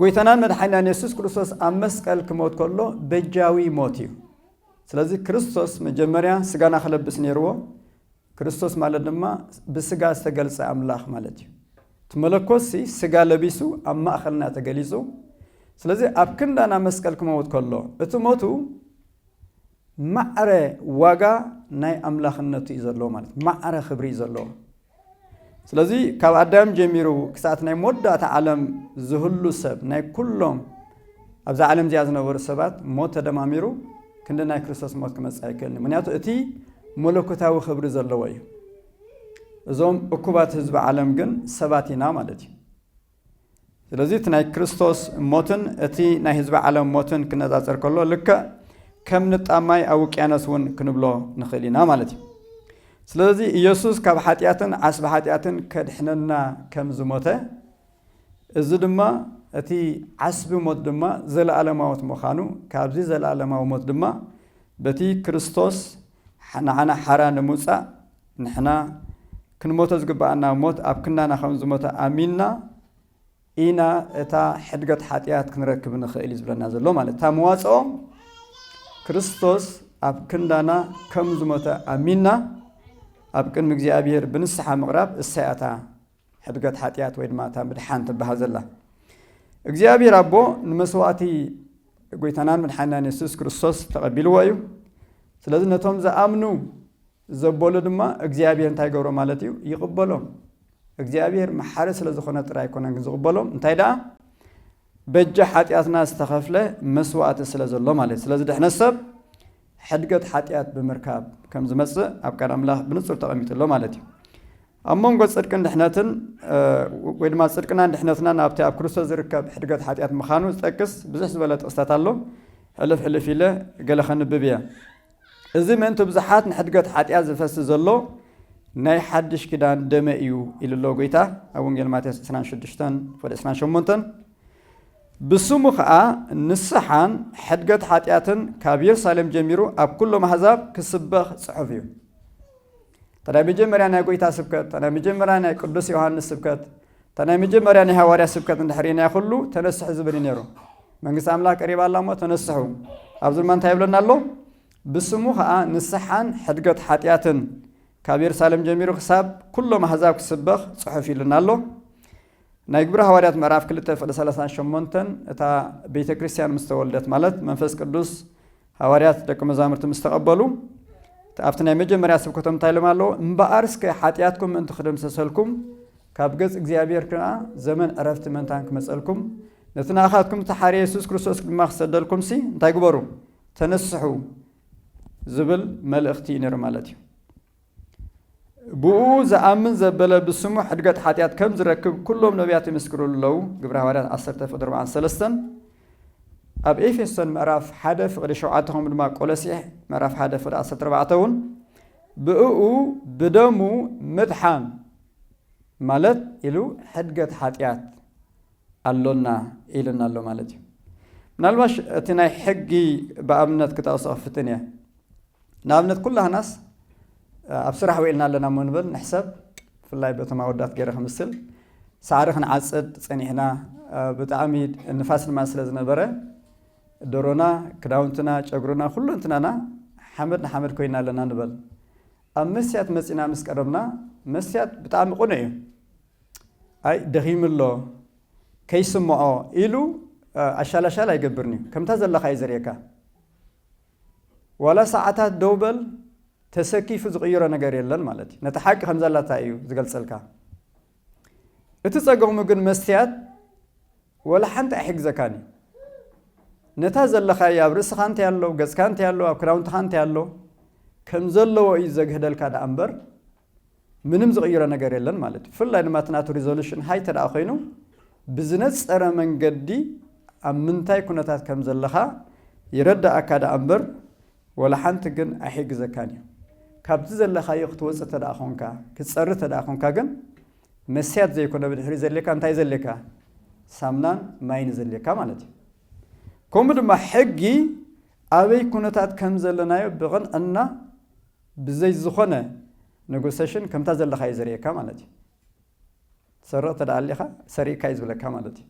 ጎይታናን መድሓኒናን የሱስ ክርስቶስ ኣብ መስቀል ክሞት ከሎ በጃዊ ሞት እዩ። ስለዚ ክርስቶስ መጀመርያ ስጋና ክለብስ ነይርዎ። ክርስቶስ ማለት ድማ ብስጋ ዝተገልጸ ኣምላኽ ማለት እዩ። እቲ መለኮትሲ ስጋ ለቢሱ ኣብ ማእኸልና ተገሊጹ። ስለዚ ኣብ ክንዳና መስቀል ክመውት ከሎ እቲ ሞቱ ማዕረ ዋጋ ናይ ኣምላኽነቱ እዩ ዘለዎ ማለት ማዕረ ክብሪ እዩ ዘለዎ። ስለዚ ካብ ኣዳም ጀሚሩ ክሳት ናይ መወዳእታ ዓለም ዝህሉ ሰብ ናይ ኩሎም ኣብዛ ዓለም እዚኣ ዝነበሩ ሰባት ሞት ተደማሚሩ ክንዲ ናይ ክርስቶስ ሞት ክመጽእ ኣይክእልን እዩ። ምክንያቱ እቲ መለኮታዊ ክብሪ ዘለዎ እዩ። እዞም እኩባት ህዝቢ ዓለም ግን ሰባት ኢና ማለት እዩ። ስለዚ እቲ ናይ ክርስቶስ ሞትን እቲ ናይ ህዝቢ ዓለም ሞትን ክነጻጸር ከሎ ልክዕ ከም ንጣብ ማይ ኣብ ውቅያኖስ እውን ክንብሎ ንኽእል ኢና ማለት እዩ። ስለዚ ኢየሱስ ካብ ሓጢኣትን ዓስቢ ሓጢኣትን ከድሕነና ከም ዝሞተ እዚ ድማ እቲ ዓስቢ ሞት ድማ ዘለኣለማዊት ምዃኑ ካብዚ ዘለኣለማዊ ሞት ድማ በቲ ክርስቶስ ንዓና ሓራ ንምውፃእ ንሕና ክንሞቶ ዝግባኣና ሞት ኣብ ክንዳና ከም ዝሞተ ኣሚንና ኢና እታ ሕድገት ሓጢኣት ክንረክብ ንኽእል እዩ ዝብለና ዘሎ ማለት እታ መዋፅኦ ክርስቶስ ኣብ ክንዳና ከም ዝሞተ ኣሚንና ኣብ ቅድሚ እግዚኣብሔር ብንስሓ ምቕራብ እሳያታ ሕድገት ሓጢኣት ወይ ድማ እታ ምድሓን ትበሃል ዘላ እግዚኣብሔር ኣቦ ንመስዋእቲ ጎይታናን መድሓናን የሱስ ክርስቶስ ተቐቢልዎ እዩ። ስለዚ ነቶም ዝኣምኑ ዘበሉ ድማ እግዚኣብሔር እንታይ ይገብሮ ማለት እዩ? ይቕበሎም። እግዚኣብሔር መሓሪ ስለ ዝኾነ ጥራይ ኣይኮነን ግን ዝቕበሎም እንታይ ደኣ በጃ ሓጢኣትና ዝተኸፍለ መስዋእቲ ስለ ዘሎ ማለት እዩ። ስለዚ ድሕነት ሰብ ሕድገት ሓጢኣት ብምርካብ ከም ዝመጽእ ኣብ ቃል ኣምላኽ ብንጹር ተቐሚጡ ኣሎ ማለት እዩ። ኣብ መንጎ ጽድቅን ድሕነትን ወይ ድማ ጽድቅናን ድሕነትናን ኣብቲ ኣብ ክርስቶስ ዝርከብ ሕድገት ሓጢኣት ምዃኑ ዝጠቅስ ብዙሕ ዝበለ ጥቕስታት ኣሎ። ሕልፍ ሕልፍ ኢለ ገለ ከንብብ እየ። እዚ ምእንቲ ብዙሓት ንሕድገት ሓጢኣት ዝፈሲ ዘሎ ናይ ሓድሽ ኪዳን ደመ እዩ ኢሉ ኣሎ ጎይታ ኣብ ወንጌል ማቴዎስ ዕስራን ሽዱሽተን ፍቕዲ ዕስራን ሸሞንተን። ብስሙ ኸኣ ንስሓን ሕድገት ሓጢኣትን ካብ የሩሳሌም ጀሚሩ ኣብ ኩሎም ኣህዛብ ክስበኽ ጽሑፍ እዩ። እታ ናይ መጀመርያ ናይ ጎይታ ስብከት፣ እታ ናይ መጀመርያ ናይ ቅዱስ ዮሃንስ ስብከት፣ እታ ናይ መጀመርያ ናይ ሃዋርያ ስብከት እንድሕር ርኢናዮ ኩሉ ተነስሑ ዝብል እዩ ነይሩ። መንግስቲ ኣምላኽ ቀሪባ ኣላ እሞ ተነስሑ። ኣብዚ ድማ እንታይ ይብለና ኣሎ? ብስሙ ኸኣ ንስሓን ሕድገት ሓጢኣትን ካብ የሩሳሌም ጀሚሩ ክሳብ ኩሎም ኣህዛብ ክስበኽ ጽሑፍ ኢሉና ኣሎ። ናይ ግብሪ ሃዋርያት ምዕራፍ ክልተ ፍቕዲ ሰላሳን ሸሞንተን እታ ቤተ ክርስቲያን ምስ ተወልደት ማለት መንፈስ ቅዱስ ሃዋርያት ደቂ መዛሙርቲ ምስ ተቐበሉ ኣብቲ ናይ መጀመርያ ስብከቶም እንታይ ኢሎም ኣለዉ? እምበኣር እስከ ሓጢኣትኩም ምእንቲ ክድምሰሰልኩም፣ ካብ ገጽ እግዚኣብሔር ከኣ ዘመን ዕረፍቲ መንታን ክመጸልኩም፣ ነቲ ናእኻትኩም እተሓርየ የሱስ ክርስቶስ ድማ ክሰደልኩምሲ እንታይ ግበሩ? ተነስሑ ዝብል መልእኽቲ እዩ ነይሩ ማለት እዩ። ብኡ ዝኣምን ዘበለ ብስሙ ሕድገት ሓጢኣት ከም ዝረክብ ኩሎም ነቢያት ይምስክሩሉ ኣለዉ። ግብረ ሃዋርያት ዓሰርተ ፍቕዲ ኣርባዓን ሰለስተን። ኣብ ኤፌሶን ምዕራፍ ሓደ ፍቕዲ ሸውዓተ ከምኡ ድማ ቆሎሴ ምዕራፍ ሓደ ፍቕዲ ዓሰርተ ኣርባዕተ እውን ብእኡ ብደሙ ምድሓን ማለት ኢሉ ሕድገት ሓጢኣት ኣሎና ኢልና ኣሎ ማለት እዩ። ምናልባሽ እቲ ናይ ሕጊ ብኣብነት ክጠቕሶ ክፍትን እየ። ንኣብነት ኩላህናስ ኣብ ስራሕ ውዒልና ኣለና እሞ ንበል ንሕሰብ፣ ብፍላይ በቶም ኣወዳት ገይረ ክምስል ሳዕሪ ክንዓጽድ ጸኒሕና፣ ብጣዕሚ ንፋስ ድማ ስለ ዝነበረ ደሮና፣ ክዳውንትና፣ ጨጉርና፣ ኩሉ እንትናና ሓመድ ንሓመድ ኮይና ኣለና ንበል። ኣብ መስትያት መጺና ምስ ቀረብና መስትያት ብጣዕሚ ቅኑዕ እዩ። ኣይ ደኺሙ ኣሎ ከይስምዖ ኢሉ ኣሻላሻል ኣይገብርን እዩ። ከምታ ዘለኻ እዩ ዘርእየካ። ዋላ ሰዓታት ደው በል ተሰኪፉ ዝቕይሮ ነገር የለን ማለት እዩ። ነቲ ሓቂ ከም ዘላታ እዩ ዝገልጸልካ። እቲ ጸገሙ ግን መስትያት ወላ ሓንቲ ኣይሕግዘካን እዩ። ነታ ዘለኻያ ኣብ ርእስኻ እንታይ ኣሎ፣ ገጽካ እንታይ ኣሎ፣ ኣብ ክዳውንትኻ እንታይ ኣሎ ከም ዘለዎ እዩ ዘግህደልካ ደኣ እምበር ምንም ዝቕይሮ ነገር የለን ማለት እዩ። ብፍላይ ድማ እቲ ናቱ ሪዞሉሽን ሃይ ተደኣ ኮይኑ ብዝነጸረ መንገዲ ኣብ ምንታይ ኩነታት ከም ዘለኻ ይረዳእካ ደኣ እምበር ወላ ሓንቲ ግን ኣይሕግዘካን እዩ። ካብቲ ዘለኻዮ ክትወጽእ ተደኣ ኾንካ፣ ክትጸሪ ተደኣ ኾንካ ግን መስትያት ዘይኮነ ብድሕሪ ዘድልየካ እንታይ ዘድልየካ? ሳምናን ማይን ዘድልየካ ማለት እዩ። ከምኡ ድማ ሕጊ ኣበይ ኩነታት ከም ዘለናዮ ብቕንዕና ብዘይ ዝኾነ ኔጎሴሽን ከምታ ዘለኻ እዩ ዘርእየካ ማለት እዩ። ትሰርቕ ተደኣ ኣሊኻ ሰሪቕካ እዩ ዝብለካ ማለት እዩ።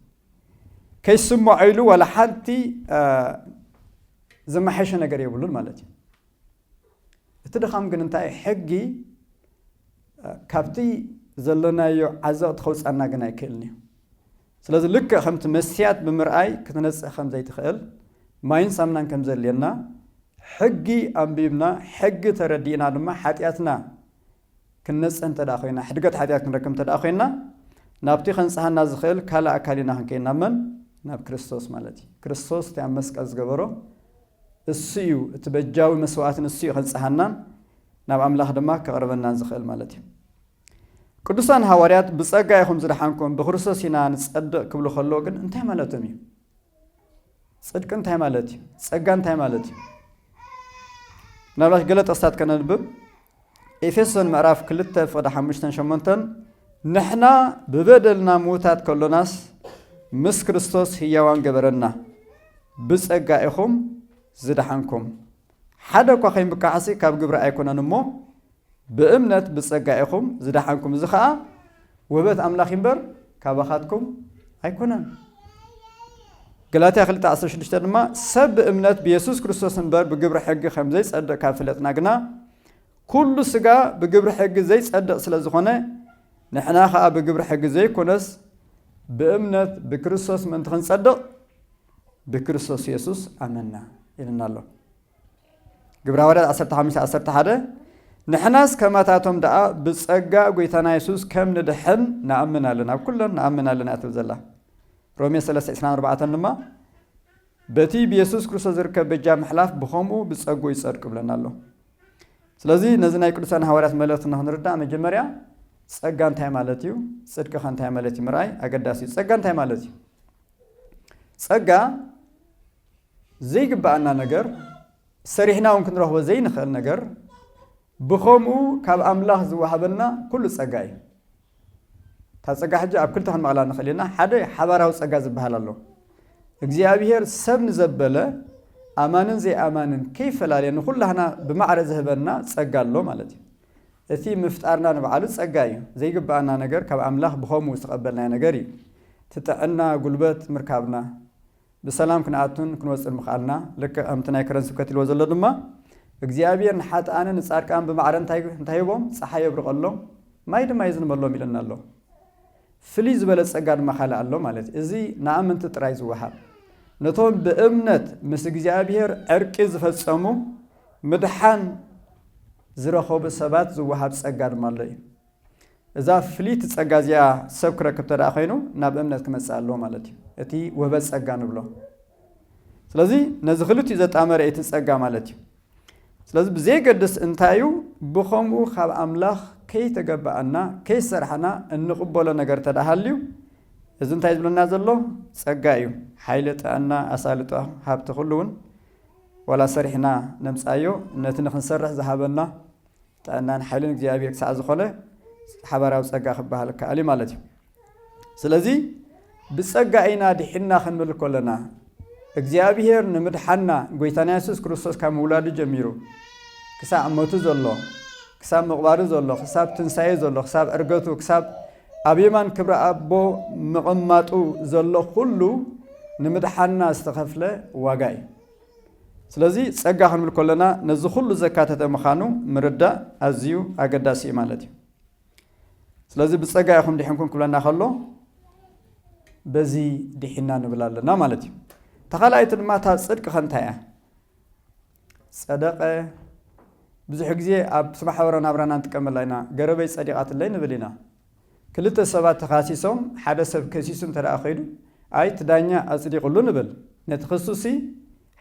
ከይስምዖ ኢሉ ዋላ ሓንቲ ዘመሓየሸ ነገር የብሉን ማለት እዩ። እቲ ድኻም ግን እንታይ እዩ? ሕጊ ካብቲ ዘለናዮ ዓዘቕቲ ከውጻና ግን ኣይክእልን እዩ። ስለዚ ልክዕ ከምቲ መስትያት ብምርኣይ ክትነጽህ ከም ዘይትኽእል ማይን ሳምናን ከም ዘድልየና ሕጊ ኣንቢብና ሕጊ ተረዲእና ድማ ሓጢኣትና ክንነጽህ እንተ ደኣ ኮይና ሕድገት ሓጢኣት ክንረክብ እንተ ደኣ ኮይና ናብቲ ከንጽሃና ዝኽእል ካልእ ኣካል ኢና ክንከይድ ናብ መን? ናብ ክርስቶስ ማለት እዩ። ክርስቶስ እቲ ኣብ መስቀል ዝገበሮ እሱ እዩ፣ እቲ በጃዊ መስዋዕትን እሱ እዩ ከንጽሃናን ናብ ኣምላኽ ድማ ከቕርበናን ዝኽእል ማለት እዩ። ቅዱሳን ሃዋርያት ብጸጋ ኢኹም ዝደሓንኩም ብክርስቶስ ኢና ንጸድቕ ክብሉ ከለዉ ግን እንታይ ማለቶም እዩ? ጽድቂ እንታይ ማለት እዩ? ጸጋ እንታይ ማለት እዩ? ምናልባት ገለ ጥቕስታት ከነንብብ። ኤፌሶን ምዕራፍ ክልተ ፍቕዲ ሓሙሽተን ሸሞንተን ንሕና ብበደልና ምዉታት ከሎናስ ምስ ክርስቶስ ህያዋን ገበረና፣ ብጸጋ ኢኹም ዝደሓንኩም። ሓደ እኳ ከይምብቃዕሲ ካብ ግብሪ ኣይኮነን እሞ ብእምነት ብጸጋ ኢኹም ዝደሓንኩም፣ እዚ ኸኣ ውህበት ኣምላኽ እምበር ካባኻትኩም ኣይኮነን። ገላትያ ክልተ ዓሰርተ ሽዱሽተ ድማ ሰብ ብእምነት ብየሱስ ክርስቶስ እምበር ብግብሪ ሕጊ ከም ዘይጸድቕ ካብ ፍለጥና ግና ኩሉ ስጋ ብግብሪ ሕጊ ዘይጸድቕ ስለ ዝኾነ ንሕና ኸኣ ብግብሪ ሕጊ ዘይኮነስ ብእምነት ብክርስቶስ ምእንቲ ክንጸድቕ ብክርስቶስ የሱስ ኣመንና ኢልና ኣሎ። ግብረ ሃዋርያት ዓሰርተ ሓሙሽተ ዓሰርተ ሓደ ንሕናስ ከማታቶም ደኣ ብጸጋ ጐይታና የሱስ ከም ንድሕን ንኣምን ኣለና፣ ኣብ ኩለን ንኣምን ኣለና እያ ትብል ዘላ። ሮሜ ሰለስተ ዕስራን ኣርባዕተን ድማ በቲ ብየሱስ ክርስቶስ ዝርከብ በጃ ምሕላፍ ብኸምኡ ብጸግኡ ይጸድቁ ይብለና ኣሎ። ስለዚ ነዚ ናይ ቅዱሳን ሃዋርያት መልእኽቲ ንኽንርዳእ መጀመርያ ጸጋ እንታይ ማለት እዩ፣ ጽድቂ ኸ እንታይ ማለት እዩ ምርኣይ ኣገዳሲ እዩ። ጸጋ እንታይ ማለት እዩ? ጸጋ ዘይግብኣና ነገር፣ ሰሪሕና እውን ክንረኽቦ ዘይንኽእል ነገር፣ ብኸምኡ ካብ ኣምላኽ ዝወሃበና ኩሉ ጸጋ እዩ። እታ ጸጋ ሕጂ ኣብ ክልተ ክንመቕላ ንኽእል ኢና። ሓደ ሓባራዊ ጸጋ ዝበሃል ኣሎ። እግዚኣብሔር ሰብ ንዘበለ ኣማንን ዘይኣማንን ከይፈላለየ ንኹላህና ብማዕረ ዝህበና ጸጋ ኣሎ ማለት እዩ። እቲ ምፍጣርና ንባዕሉ ጸጋ እዩ። ዘይግብኣና ነገር ካብ ኣምላኽ ብኸምኡ ዝተቐበልናዮ ነገር እዩ። እቲ ጥዕና፣ ጉልበት ምርካብና፣ ብሰላም ክንኣቱን ክንወጽእን ምኽኣልና፣ ልክዕ ከምቲ ናይ ከረን ስብከት ኢልዎ ዘሎ ድማ፣ እግዚኣብሔር ንሓጥኣንን ንጻድቃን ብማዕረ እንታይ፣ እንታይ ሂቦም? ጸሓይ የብርቐሎም፣ ማይ ድማ የዝንበሎም ኢለና ኣሎ። ፍልይ ዝበለ ጸጋ ድማ ካልእ ኣሎ ማለት እዩ። እዚ ንኣመንቲ ጥራይ ዝወሃብ። ነቶም ብእምነት ምስ እግዚኣብሔር ዕርቂ ዝፈጸሙ ምድሓን ዝረኸቡ ሰባት ዝወሃብ ጸጋ ድማ ኣሎ እዩ። እዛ ፍልይቲ ጸጋ እዚኣ ሰብ ክረክብ ተደኣ ኮይኑ ናብ እምነት ክመጽእ ኣለዎ ማለት እዩ። እቲ ወህበት ጸጋ ንብሎ። ስለዚ ነዚ ክልቲኡ ዘጣመረ እቲ ጸጋ ማለት እዩ። ስለዚ ብዘየገድስ እንታይ እዩ፣ ብኸምኡ ካብ ኣምላኽ ከይተገባኣና፣ ከይሰርሓና እንቕበሎ ነገር ተደኣ ሃልዩ፣ እዚ እንታይ ዝብለና ዘሎ? ጸጋ እዩ። ሓይሊ፣ ጥዕና፣ ኣሳልጦ፣ ሃብቲ፣ ኩሉ እውን ዋላ ሰሪሕና ነምጻዮ፣ ነቲ ንኽንሰርሕ ዝሃበና ጥዕናን ሓይልን እግዚኣብሔር ክሳዕ ዝኾነ ሓባራዊ ጸጋ ክበሃል ከኣል እዩ ማለት እዩ። ስለዚ ብጸጋ ኢና ድሒንና ክንብል ከለና፣ እግዚኣብሔር ንምድሓና፣ ጎይታና የሱስ ክርስቶስ ካብ ምውላዱ ጀሚሩ ክሳዕ ሞቱ ዘሎ፣ ክሳብ ምቕባሩ ዘሎ፣ ክሳብ ትንሳኤ ዘሎ፣ ክሳብ ዕርገቱ፣ ክሳብ ኣብ የማን ክብሪ ኣቦ ምቕማጡ ዘሎ ኩሉ ንምድሓና ዝተኸፍለ ዋጋ እዩ። ስለዚ ጸጋ ክንብል ከለና ነዚ ኩሉ ዘካተተ ምዃኑ ምርዳእ ኣዝዩ ኣገዳሲ እዩ ማለት እዩ። ስለዚ ብጸጋ ኢኹም ድሒንኩም ክብለና ከሎ በዚ ድሒና ንብል ኣለና ማለት እዩ። ተኻልኣይቲ ድማ እታ ጽድቂ ከ እንታይ እያ? ጸደቐ ብዙሕ ግዜ ኣብ ማሕበራዊ ናብራና ንጥቀመላ ኢና። ገረበይ ጸዲቓትለይ ንብል ኢና። ክልተ ሰባት ተኻሲሶም ሓደ ሰብ ከሲሱ እንተ ደኣ ኸይዱ፣ ኣይ እቲ ዳኛ ኣጽዲቕሉ ንብል። ነቲ ክሱሲ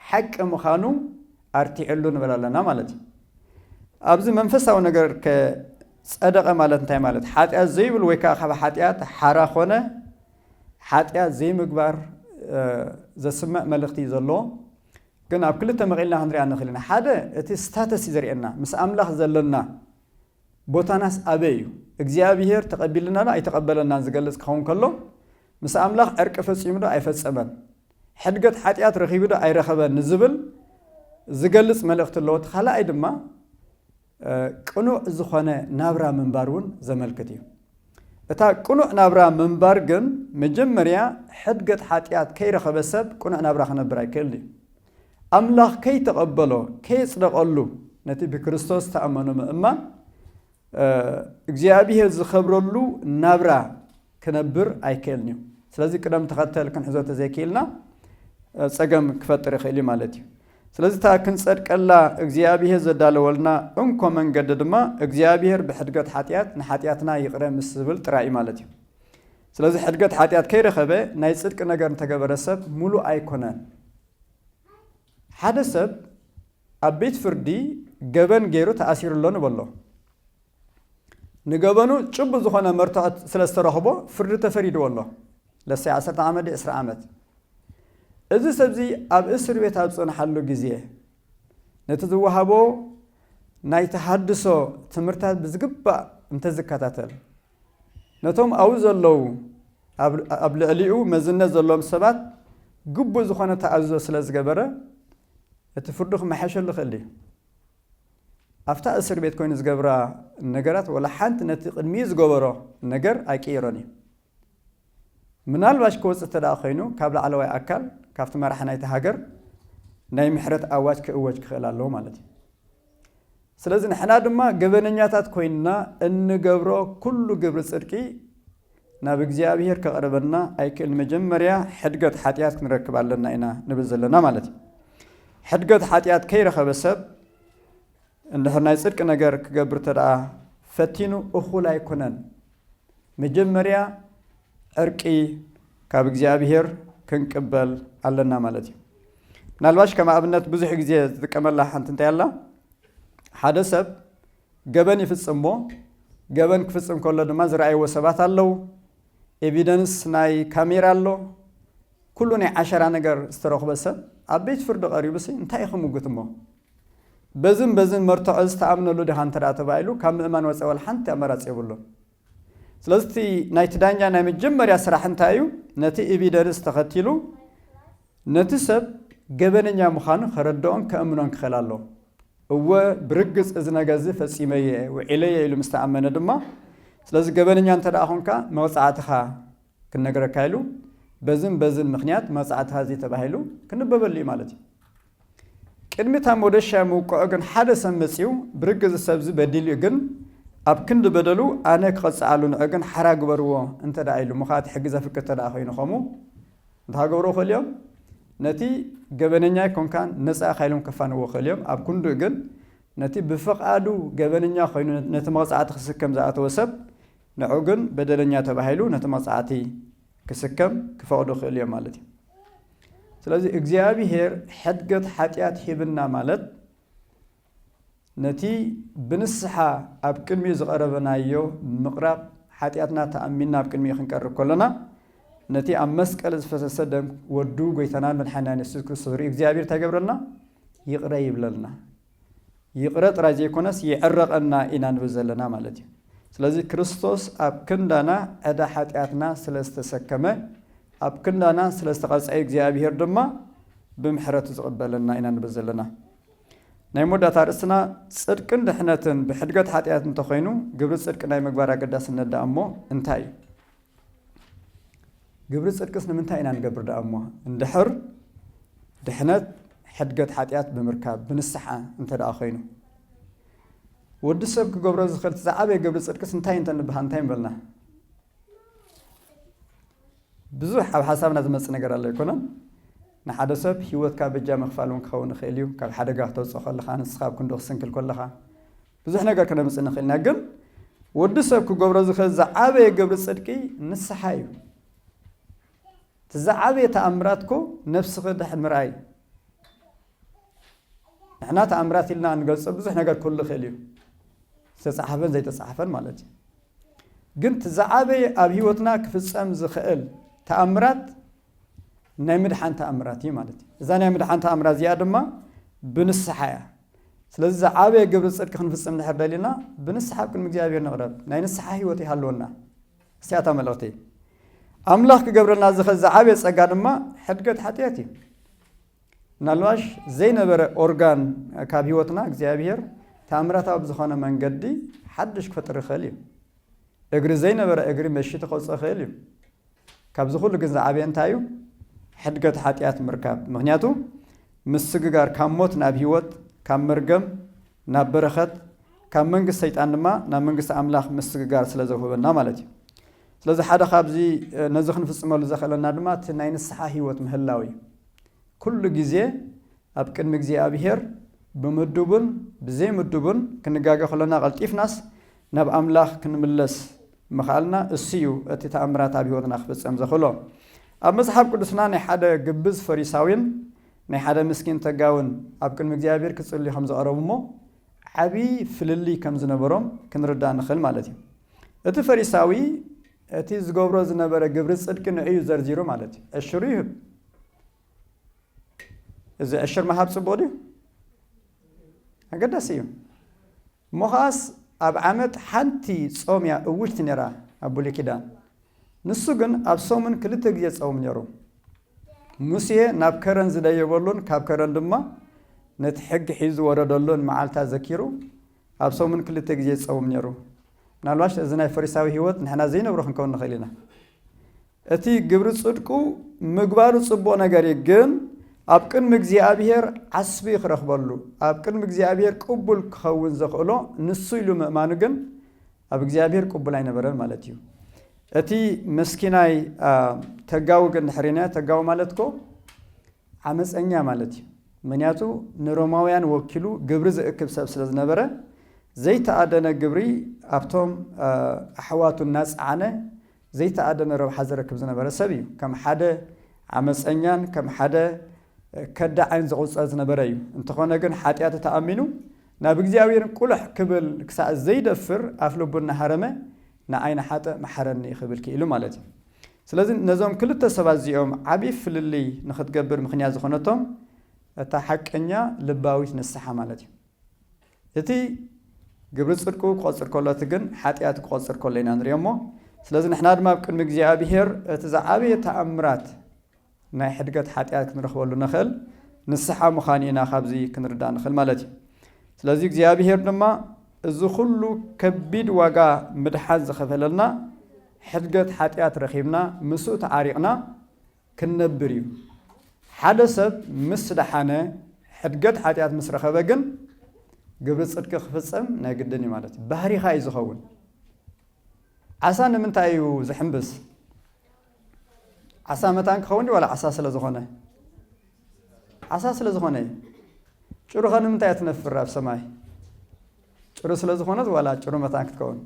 ሓቂ ምዃኑ ኣርቲዕሉ ንብል ኣለና ማለት እዩ። ኣብዚ መንፈሳዊ ነገር ከ ጸደቐ ማለት እንታይ ማለት? ሓጢኣት ዘይብሉ ወይ ከኣ ካብ ሓጢኣት ሓራ ኾነ፣ ሓጢኣት ዘይምግባር፣ እ፣ ዘስምዕ መልእኽቲ እዩ ዘለዎ። ግን ኣብ ክልተ መቒልና ክንሪኣ ንኽእል ኢና። ሓደ፣ እቲ ስታተስ እዩ ዘርእየና፣ ምስ ኣምላኽ ዘለና ቦታናስ ኣበይ እዩ? እግዚኣብሄር ተቐቢልናን ኣይተቐበለናን ዝገልጽ ክኸውን ከሎ፣ ምስ ኣምላኽ ዕርቂ ፈጺሙ ዶ ኣይፈጸመን? ሕድገት ሓጢኣት ረኺቡ ዶ ኣይረኸበን ንዝብል ዝገልጽ መልእኽቲ ኣለዎ። እቲ ካልኣይ ድማ፣ እ፣ ቅኑዕ ዝኾነ ናብራ ምንባር እውን ዘመልክት እዩ። እታ ቅኑዕ ናብራ ምንባር ግን መጀመርያ ሕድገት ሓጢኣት ከይረኸበ ሰብ ቅኑዕ ናብራ ክነብር ኣይክእልን እዩ። ኣምላኽ ከይተቐበሎ፣ ከየጽደቐሉ ነቲ ብክርስቶስ ዝተኣመኖ ምእማን፣ እ፣ እግዚኣብሄር ዝኸብረሉ ናብራ ክነብር ኣይክእልን እዩ። ስለዚ ቅደም ተኸተል ክንሕዞ ተዘይክኢልና፣ እ፣ ጸገም ክፈጥር ይኽእል እዩ ማለት እዩ። ስለዚ እታ ክንጸድቀላ እግዚኣብሄር ዘዳለወልና እንኮ መንገዲ ድማ እግዚኣብሄር ብሕድገት ሓጢኣት ንሓጢኣትና ይቕረ ምስ ዝብል ጥራይ እዩ ማለት እዩ። ስለዚ ሕድገት ሓጢኣት ከይረኸበ ናይ ጽድቂ ነገር እንተገበረ ሰብ ምሉእ ኣይኮነን። ሓደ ሰብ ኣብ ቤት ፍርዲ ገበን ገይሩ ተኣሲሩ ኣሎ ንበሎ። ንገበኑ ጭቡጥ ዝኾነ መርትዖ ስለ ዝተረኽቦ ፍርዲ ተፈሪድዎ ኣሎ። ለሰ ዓሰርተ ዓመት ድዩ ዕስራ ዓመት። እዚ ሰብዚ ኣብ እስር ቤት ኣብ ዝጸንሓሉ ግዜ ነቲ ዝወሃቦ ናይ ተሃድሶ ትምህርታት ብዝግባእ እንተዝከታተል፣ ነቶም ኣብኡ ዘለዉ ኣብ፣ ኣብ ልዕሊኡ መዝነት ዘለዎም ሰባት ግቡእ ዝኾነ ተኣዝዞ ስለ ዝገበረ እቲ ፍርዱ ክመሓሸሉ ይኽእል እዩ። ኣብታ እስር ቤት ኮይኑ ዝገብራ ነገራት ወላ ሓንቲ ነቲ ቅድሚኡ ዝገበሮ ነገር ኣይቅይሮን እዩ። ምናልባሽ ክወጽእ እንተ ደኣ ኮይኑ ካብ ላዕለዋይ ኣካል ካብቲ መራሒ ናይቲ ሃገር ናይ ምሕረት ኣዋጅ ክእወጅ ክኽእል ኣለዎ ማለት እዩ። ስለዚ ንሕና ድማ ገበነኛታት ኮይንና እንገብሮ ኩሉ ግብሪ ጽድቂ ናብ እግዚኣብሄር ከቕርበና ኣይክእልን። መጀመርያ ሕድገት ሓጢኣት ክንረክብ ኣለና ኢና ንብል ዘለና ማለት እዩ። ሕድገት ሓጢኣት ከይረኸበ ሰብ እንድሕር ናይ ጽድቂ ነገር ክገብር እንተ ደኣ ፈቲኑ እኹል ኣይኮነን። መጀመርያ ዕርቂ ካብ እግዚኣብሄር ክንቅበል ኣለና ማለት እዩ። ምናልባሽ ከም ኣብነት ብዙሕ ግዜ ዝጥቀመላ ሓንቲ እንታይ ኣላ? ሓደ ሰብ ገበን ይፍጽም እሞ፣ ገበን ክፍጽም ከሎ ድማ ዝረኣይዎ ሰባት ኣለዉ። ኤቪደንስ ናይ ካሜራ ኣሎ። ኩሉ ናይ ዓሸራ ነገር ዝተረኽበ ሰብ ኣብ ቤት ፍርዲ ቀሪቡሲ እንታይ እዩ ክምጉት እሞ? በዝን በዝን መርትዖ ዝተኣምነሉ ዲኻ እንተ ደኣ ተባሂሉ ካብ ምእማን ወጻኢ ወላ ሓንቲ ኣማራጺ የብሉን። ስለዚ እቲ ናይቲ ዳኛ ናይ መጀመርያ ስራሕ እንታይ እዩ? ነቲ ኤቪደንስ ተኸቲሉ ነቲ ሰብ ገበነኛ ምዃኑ ከረድኦን ከእምኖን ክኽእል ኣለዎ። እወ ብርግጽ እዚ ነገር እዚ ፈጺመ እየ፣ ውዒለ እየ ኢሉ ምስ ተኣመነ ድማ፣ ስለዚ ገበነኛ እንተ ደኣ ኾንካ መቕጻዕትኻ ክንነግረካ ኢሉ በዝን በዝን ምኽንያት መቕጻዕትኻ እዚ ተባሂሉ ክንበበሉ እዩ ማለት እዩ። ቅድሚ እታ ሞደሻ ምውቅዑ ግን ሓደ ሰብ መጺኡ፣ ብርግጽ እዚ ሰብ እዚ በዲሉ እዩ፣ ግን ኣብ ክንዲ በደሉ ኣነ ክቐጽዓሉ ንዑ ግን ሓራ ግበርዎ እንተ ደኣ ኢሉ፣ እሞ ኸኣ እቲ ሕጊ ዘፍቅድ እንተ ደኣ ኮይኑ ከምኡ እንታይ ክገብሩ ይኽእሉ እዮም? ነቲ ገበነኛ ኣይኮንካን ነጻ ኢኻ ኢሎም ከፋንዎ ይኽእሉ እዮም። ኣብ ክንድኡ ግን ነቲ ብፍቓዱ ገበነኛ ኮይኑ ነቲ መቕጻዕቲ ክስከም ዝኣተወ ሰብ፣ ንዑ ግን በደለኛ ተባሂሉ ነቲ መቕጻዕቲ ክስከም ክፈቕዱ ክእል እዮም ማለት እዩ። ስለዚ እግዚኣብሔር ሕድገት ሓጢኣት ሂብና ማለት ነቲ ብንስሓ ኣብ ቅድሚኡ ዝቐረበናዮ ምቕራብ፣ ሓጢኣትና ተኣሚንና ኣብ ቅድሚኡ ክንቀርብ ከለና፣ ነቲ ኣብ መስቀል ዝፈሰሰ ደም ወዱ ጎይታናን መድሓኒናን የሱስ ክርስቶስ ርኢ እግዚኣብሔር እንታይ ይገብረልና? ይቕረ ይብለልና። ይቕረ ጥራይ ዘይኮነስ ይዕረቐና ኢና ንብል ዘለና ማለት እዩ። ስለዚ ክርስቶስ ኣብ ክንዳና ዕዳ ሓጢኣትና ስለ ዝተሰከመ፣ ኣብ ክንዳና ስለ ዝተቐጸየ እግዚኣብሔር ድማ ብምሕረቱ ዝቕበለና ኢና ንብል ዘለና። ናይ መወዳእታ ርእስና ጽድቅን ድሕነትን ብሕድገት ሓጢኣት እንተኾይኑ፣ ግብሪ ጽድቂ ናይ ምግባር ኣገዳስነት ደኣ እሞ እንታይ እዩ? ግብሪ ጽድቅስ ንምንታይ ኢና ንገብር ደኣ እሞ? እንድሕር ድሕነት ሕድገት ሓጢኣት ብምርካብ፣ ብንስሓ እንተ ደኣ ኾይኑ፣ ወዲ ሰብ ክገብሮ ዝኽእል እቲ ዝዓበየ ግብሪ ጽድቅስ እንታይ እንተ ንበሃል እንታይ ምበልና? ብዙሕ ኣብ ሓሳብና ዝመጽእ ነገር ኣሎ ኣይኮነን? ንሓደ ሰብ ህይወትካ በጃ ምኽፋል እውን ክኸውን ይኽእል እዩ። ካብ ሓደጋ ክተውጽኦ ከለኻ፣ ንስኻ ኣብ ክንዶ ክትስንክል ከለኻ፣ ብዙሕ ነገር ከነምጽእ ንኽእል ኢና። ግን ወዲ ሰብ ክገብሮ ዝኽእል ዝዓበየ ግብሪ ጽድቂ ንስሓ እዩ። እቲ ዝዓበየ ተኣምራት እኮ ነብስኺ ድሕን ምርኣይ። ንሕና ተኣምራት ኢልና እንገልጾ ብዙሕ ነገር ክህሉ ይኽእል እዩ። ዝተጻሕፈን ዘይተጻሕፈን ማለት እዩ። ግን እቲ ዝዓበየ ኣብ ህይወትና ክፍጸም ዝኽእል ተኣምራት ናይ ምድሓን ተኣምራት እዩ ማለት እዩ። እዛ ናይ ምድሓን ተኣምራት እዚኣ ድማ ብንስሓ እያ። ስለዚ ዝዓበየ ግብሪ ጽድቂ ክንፍጽም እንድሕር ደሊና ብንስሓ ኣብ ቅድሚ እግዚኣብሔር ንቕረብ። ናይ ንስሓ ህይወት ይሃልወና። እስቲኣታ መልእኽቲ። ኣምላኽ ክገብረልና ዝኽእል ዝዓበየ ጸጋ ድማ ሕድገት ሓጢኣት እዩ። ምናልባሽ ዘይነበረ ኦርጋን ካብ ህይወትና እግዚኣብሔር ተኣምራታዊ ብዝኾነ መንገዲ ሓድሽ ክፈጥር ይኽእል እዩ። እግሪ ዘይነበረ እግሪ መሺ ክወጽእ ይኽእል እዩ። ካብዚ ኩሉ ግን ዝዓበየ እንታይ እዩ? ሕድገት ሓጢኣት ምርካብ። ምኽንያቱ ምስግጋር ካብ ሞት ናብ ህይወት፣ ካብ መርገም ናብ በረኸት፣ ካብ መንግስቲ ሰይጣን ድማ ናብ መንግስቲ ኣምላኽ ምስግጋር ስለ ዘውህበና ማለት እዩ። ስለዚ ሓደ ካብዚ፣ እ፣ ነዚ ክንፍጽመሉ ዘኽእለና ድማ እቲ ናይ ንስሓ ህይወት ምህላው እዩ። ኩሉ ግዜ ኣብ ቅድሚ እግዚኣብሔር ብምዱብን ብዘይምዱብን ክንጋገ ከለና ቀልጢፍናስ ናብ ኣምላኽ ክንምለስ ምኽኣልና እሱ እዩ እቲ ተኣምራት ኣብ ህይወትና ክፍጸም ዘኽእሎ። ኣብ መጽሓፍ ቅዱስና ናይ ሓደ ግብዝ ፈሪሳዊን ናይ ሓደ ምስኪን ተጋውን ኣብ ቅድሚ እግዚኣብሔር ክጽልዩ ከም ዝቐረቡ እሞ ዓብዪ ፍልልይ ከም ዝነበሮም ክንርዳእ ንኽእል ማለት እዩ። እቲ ፈሪሳዊ እቲ ዝገብሮ ዝነበረ ግብሪ ጽድቂ ንዕዩ ዘርዚሩ ማለት እዩ። ዕሽሩ ይህብ። እዚ ዕሽር ምሃብ ጽቡቕ ድዩ? ኣገዳሲ እዩ። እሞ ኸኣስ ኣብ ዓመት ሓንቲ ጾም እያ እውጅቲ ነይራ ኣብ ብሉይ ኪዳን። ንሱ ግን ኣብ ሰሙን ክልተ ግዜ ጸውም ነይሩ። ሙሴ ናብ ከረን ዝደየበሉን ካብ ከረን ድማ ነቲ ሕጊ ሒዙ ዝወረደሉን መዓልታ ዘኪሩ ኣብ ሰሙን ክልተ ግዜ ጸውም ነይሩ። ምናልባሽ እዚ ናይ ፈሪሳዊ ህይወት ንሕና ዘይነብሮ ክንከውን ንኽእል ኢና። እቲ ግብሪ ጽድቁ ምግባሩ ጽቡቕ ነገር እዩ፣ ግን ኣብ ቅድሚ እግዚኣብሔር ዓስቢ ክረኽበሉ፣ ኣብ ቅድሚ እግዚኣብሔር ቅቡል ክኸውን ዘኽእሎ ንሱ ኢሉ ምእማኑ ግን ኣብ እግዚኣብሔር ቅቡል ኣይነበረን ማለት እዩ። እቲ መስኪናይ፣ አ፣ ተጋዊ ግን ድሕሪና፣ ተጋዊ ማለት እኮ ዓመፀኛ ማለት እዩ። ምኽንያቱ ንሮማውያን ወኪሉ ግብሪ ዝእክብ ሰብ ስለ ዝነበረ ዘይተኣደነ ግብሪ ኣብቶም፣ አ፣ ኣሕዋቱ እናፀዓነ ዘይተኣደነ ረብሓ ዝረክብ ዝነበረ ሰብ እዩ። ከም ሓደ ዓመፀኛን ከም ሓደ ከዳዓይን ዝቑፀር ዝነበረ እዩ። እንተኾነ ግን ሓጢኣቱ ተኣሚኑ ናብ እግዚኣብሔር ቁልሕ ክብል ክሳዕ ዘይደፍር ኣፍ ልቡ እናሃረመ ንዓይ ንሓጥእ መሓረኒ ክብል ክኢሉ ማለት እዩ። ስለዚ ነዞም ክልተ ሰባት እዚኦም ዓብዪ ፍልልይ ንኽትገብር ምኽንያት ዝኾነቶም እታ ሓቀኛ ልባዊት ንስሓ ማለት እዩ። እቲ ግብሪ ጽድቁ ክቖጽር ከሎ፣ እቲ ግን ሓጢኣቱ ክቖጽር ከሎ ኢና ንሪኦ እሞ፣ ስለዚ ንሕና ድማ ኣብ ቅድሚ እግዚኣብሔር እቲ ዝዓበየ ተኣምራት ናይ ሕድገት ሓጢኣት ክንረኽበሉ ንኽእል ንስሓ ምዃኑ ኢና ካብዚ ክንርዳእ ንኽእል ማለት እዩ። ስለዚ እግዚኣብሔር ድማ እዚ ኩሉ ከቢድ ዋጋ ምድሓን ዝኸፈለልና ሕድገት ሓጢኣት ረኺብና ምስኡ ተዓሪቕና ክንነብር እዩ። ሓደ ሰብ ምስ ደሓነ ሕድገት ሓጢኣት ምስ ረኸበ ግን ግብሪ ጽድቂ ክፍጸም ናይ ግድን እዩ ማለት እዩ። ባህሪኻ እዩ ዝኸውን። ዓሳ ንምንታይ እዩ ዝሕምብስ? ዓሳ መታን ክኸውን ድዩ ዋላ ዓሳ ስለ ዝኾነ? ዓሳ ስለ ዝኾነ እዩ። ጭሩኸ ንምንታይ እያ ትነፍር ኣብ ሰማይ? ጭሩ ስለ ዝኾነት ዋላ ጭሩ መታን ክትከውን።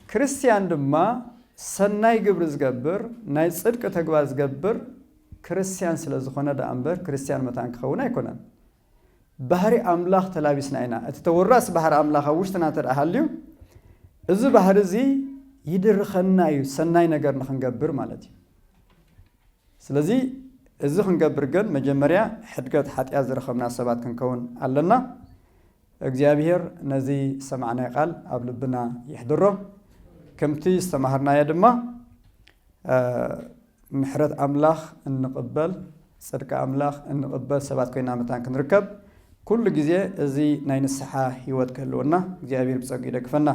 ክርስቲያን ድማ ሰናይ ግብሪ ዝገብር፣ ናይ ጽድቂ ተግባር ዝገብር ክርስቲያን ስለ ዝኾነ ደኣ እምበር ክርስቲያን መታን ክኸውን ኣይኮነን። ባህሪ ኣምላኽ ተላቢስና ኢና። እቲ ተወራስ ባህሪ ኣምላኽ ኣብ ውሽጥና እንተ ደኣ ሃልዩ፣ እዚ ባህሪ እዚ ይድርኸና እዩ፣ ሰናይ ነገር ንኽንገብር ማለት እዩ። ስለዚ እዚ ክንገብር ግን መጀመርያ ሕድገት ሓጢኣት ዝረኸብና ሰባት ክንከውን ኣለና። እግዚኣብሔር ነዚ ዝሰማዕናዮ ቃል ኣብ ልብና ይሕድሮ። ከምቲ ዝተማሃርናዮ ድማ፣ እ፣ ምሕረት ኣምላኽ እንቕበል፣ ጽድቂ ኣምላኽ እንቕበል ሰባት ኮይና መታን ክንርከብ፣ ኩሉ ግዜ እዚ ናይ ንስሓ ህይወት ክህልወና እግዚኣብሔር ብጸጉ ይደግፈና።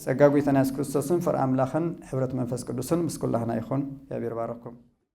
ጸጋ ጐይታና የሱስ ክርስቶስን ፍቕሪ ኣምላኽን ሕብረት መንፈስ ቅዱስን ምስ ኩላህና ይኹን። እግዚኣብሔር ባረኽኩም።